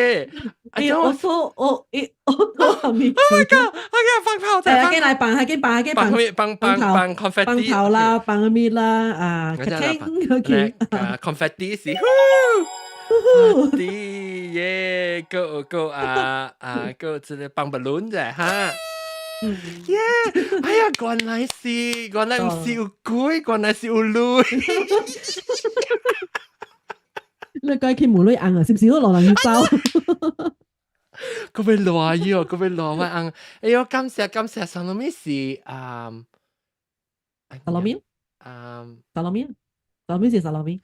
欸，我說我欸，我都還沒。 Oh my god！我給放炮，係啊，緊來放，緊放，緊放，放放放 confetti，放炮啦，放咩啦啊？咔清，啊，confetti 是，呼，耶，go go 啊啊，go 這個放 balloon 啫哈。耶！哎呀，原來毋是有鬼，原來是有鐳。你該去問鐳紅啊？是毋是都落人去走？閣欲賴喲，閣欲賴我翁。哎喲，感謝感謝，啥物是啊？沙拉麵？啊，沙拉麵？沙拉麵是沙拉麵？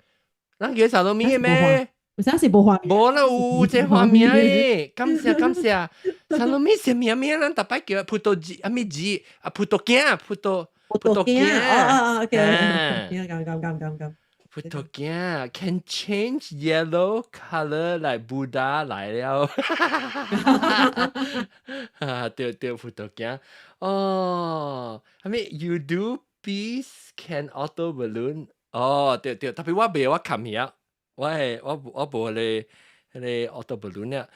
咱叫沙拉麵咩？為啥是無畫面？無啦，有這畫面的。感謝感謝，沙拉麵是名名，咱逐擺叫葡萄子，啊物子，啊葡萄乾，葡萄葡萄乾，啊啊，OK，咁咁咁咁咁。葡萄乾 can change yellow color like Buddha 來了，啊對對，葡萄乾哦，係咪 you do peace can auto balloon？哦對對，特別我袂我冚遐，我係我無彼個 auto balloon 啊。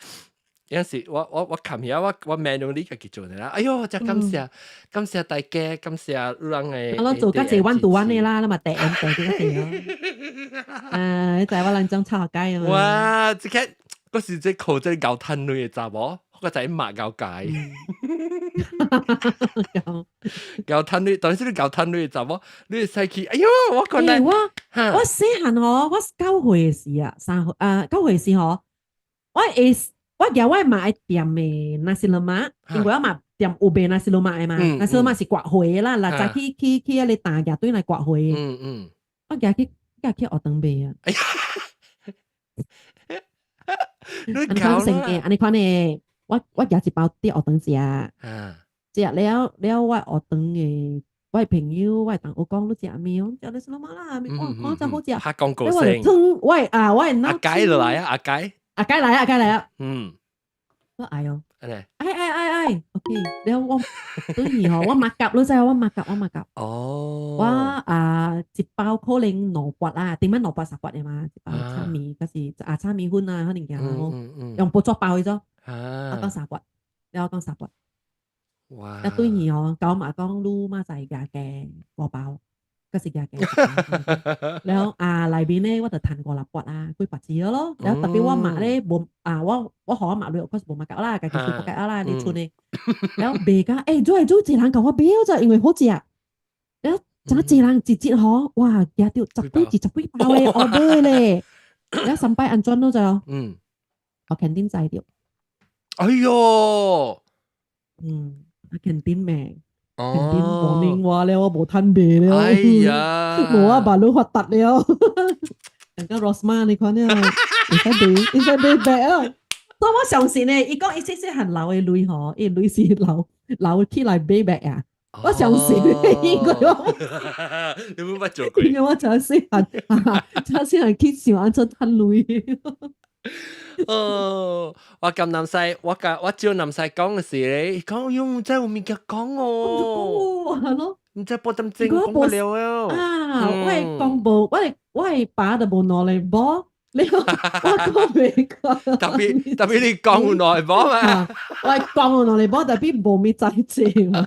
有陣時我冚遐，我 manually 家己做啦。哎喲，真感謝感謝大家，感謝人的。我做較濟 one to one 的啦，你嘛第 M 第幾個地咯。你知我人種炒雞啊嘛。哇！這個嗰時這靠這𠢕趁鐳的查某，我就罵𠢕界。𠢕趁鐳，當時你𠢕趁鐳的查某，你會使去。哎喲，我覺得我細漢吼，我9歲時啊，3歲啊，9歲時吼，我會。我舉我媽愛點的 nasi lemak，因為我媽店有賣 nasi lemak 的嘛，nasi lemak 是割花的啦，六早去彼個大舉隊來割花。我舉去學堂賣啊。哎呀！按呢款成嘅，按呢款的，我舉一包佇學堂食，食了了我學堂的我的朋友，我的同學講你食啥物？我食 nasi lemak 啦，我講真好食。拍廣告我就湯，我啊我阿佳落來啊，阿佳。阿佳來啊，阿佳來啊。我愛哦。愛愛愛愛，OK。了我等於吼，我馬甲你知我馬甲我馬甲。哦。我啊一包可能2包啊，頂擺2包3包的嘛，一包炒麵，還是啊炒麵粉啊，可能件吼，用報紙包去咗。我講三包，了我講三包。哇！了對耳吼，甲我媽講你明仔載舉加5包。閣是舉加，了啊內面咧我就趁50包啊，幾百字咯。了特別我媽咧無啊，我予我媽鐳，確實無馬甲啦，家己做不甲啦，你賰的。了賣甲欸，做做一人共我買咗，因為好食。了怎一人一節吼，哇，舉著十幾二十幾包的 order 咧。了三擺按怎咯就？我肯定知著。哎喲！啊 canteen 賣。肯定無寧我了，我無趁賣了。哎呀！無啊，把你發達了。像個 Rosmah 你看了，會使買會使買白啊！所以我相信呢，伊講伊細細漢留的鐳吼，伊鐳是留留起來買白啊！我相信應該我，你冇捌做過？因為我從細漢，從細漢去想按怎趁鐳。哦，我咁南西，我甲我照南西講嘅時咧，伊講喲，毋知有物件講哦，係咯，毋知報點鐘講不了哦。啊，我係講無，我係爸就無攞嚟報。你我講未過，特別特別你講有內無嘛？我係講有內無，特別無咩在錢嘛。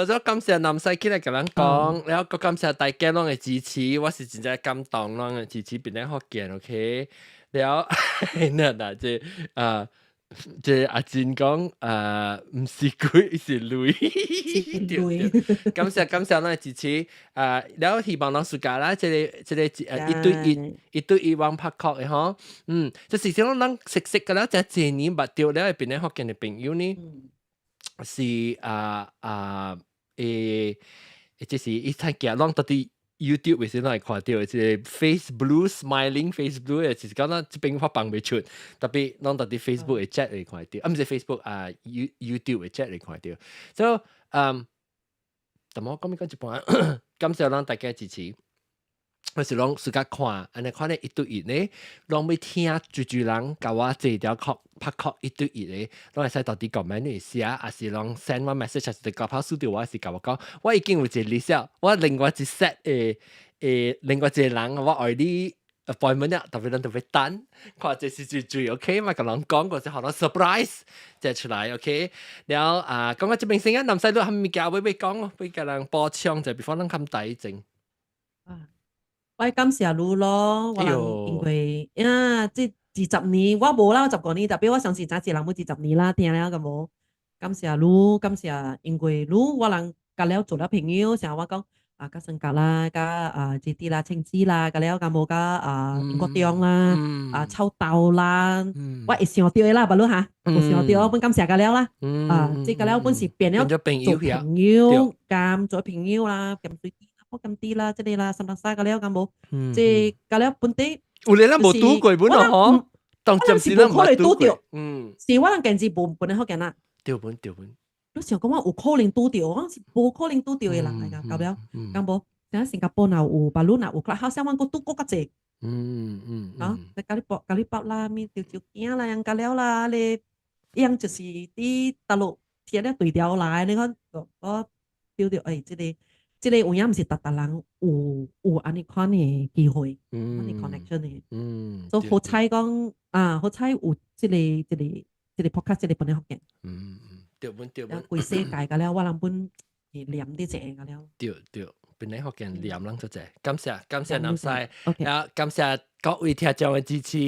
所以感謝南西起來共咱講，然後閣感謝大家攏的支持，我是真正感動攏的支持變得福建，OK。了，那那這啊，這阿珍講啊，毋是鬼是鐳，對，感謝感謝咱的支持，啊，了希望咱暑假啦，這個這個一對一一對一網拍確的吼，嗯，就是講咱熟悉個了，這幾年捌著了會變得福建的朋友呢，是啊啊會，這是伊睇見攏到底。YouTube 為時攏會看著，這個 face blue smiling face blue 的，就是講咱這邊發放袂出，特別攏到佇 Facebook 的 chat 會看著，啊，毋是 Facebook 啊，YouTube 的 chat 會看著。所以，嗯，但我講咪講一半，感謝咱大家支持。我是攏自家看，按呢看咧一對一咧，攏欲聽濟濟人共我這條曲拍曲一對一咧，攏會使到佇 comment 裡寫，抑是攏 send 我 message，抑是佇個跑輸著我，是共我講，我已經有一個 list，我另外一 set 的的另外一個人，我愛你 appointment 了，特別咱特別等，看這是最最 OK 嘛，共人講過就予人 surprise 才出來 OK，然後啊，講到這邊先啊，南西都還物件欲欲講，欲共人補充者，before 咱冚台前。啊。我感謝你咯，我人因為啊，這二十年我無啦，十五年，特別我相信早一人要二十年啦，聽了個無？感謝你，感謝因為你，我人佮了做了朋友，像我講啊，佮生格啦，佮啊這啲啦，青子啦，佮了佮無佮啊英國中啦，啊臭豆啦，我會想著的啦，捌你哈，有想著，我本感謝佮了啦，啊，這佮了本是變了做朋友，兼做朋友啦，兼水我咁啲啦，這個啦，三六三個了，敢無？這個了本地有咧，咱無拄過本咯，嗬？當暫時咱無可能拄著，嗯，是我人堅持無本來福建啦。對本對本。你想講我有可能拄著，我是無可能拄著的人來㗎，到了，敢無？像新加坡若有，別魯若有，好像阮閣拄過較濟。啊，你咖喱包咖喱包啦，面條條餅啦，樣個了啦，你樣就是佇大陸聽了對調來，你看我丟著欸，這個。這個有影毋是逐逐人有有按呢款的機會，按呢 connection 的。所以好彩講啊，好彩有這個這個這個 podcast 這個本來福建。對本對本。規世界個了，我人本是連佇一個了。對對，本來福建連人做者，感謝感謝南西，啊感謝各位聽眾的支持，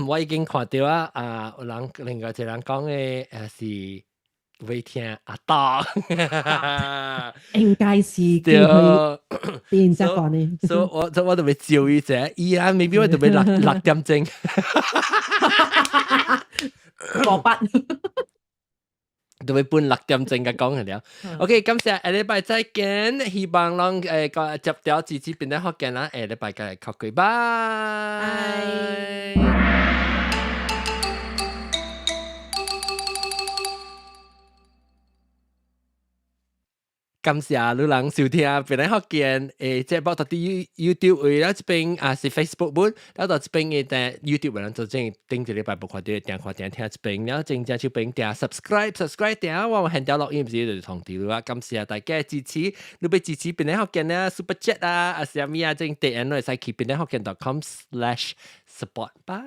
我已經看到啊，啊有人另外一個人講的是。未聽阿當，應該是對，電則講呢，所以我我特別照伊者，伊啊，maybe 我特別六六點鐘，過八，特別半六點鐘嘅講了。OK，感謝下禮拜再見，希望攏誒個接掉支持變得福建啦，下禮拜繼續確句，拜。感謝你人收聽，變來福建誒節目，到佇 YouTube 位了這邊啊是 Facebook 本，了到這邊的 YouTube 人做正頂一禮拜無看著，訂看訂聽這邊，了正正手邊訂 subscribe subscribe 訂，我現條錄音時就通知你啊。感謝大家支持，你欲支持變來福建啊 Super Chat 啊，啊啥物啊，正訂按會使去變來福建 .com/support。拜。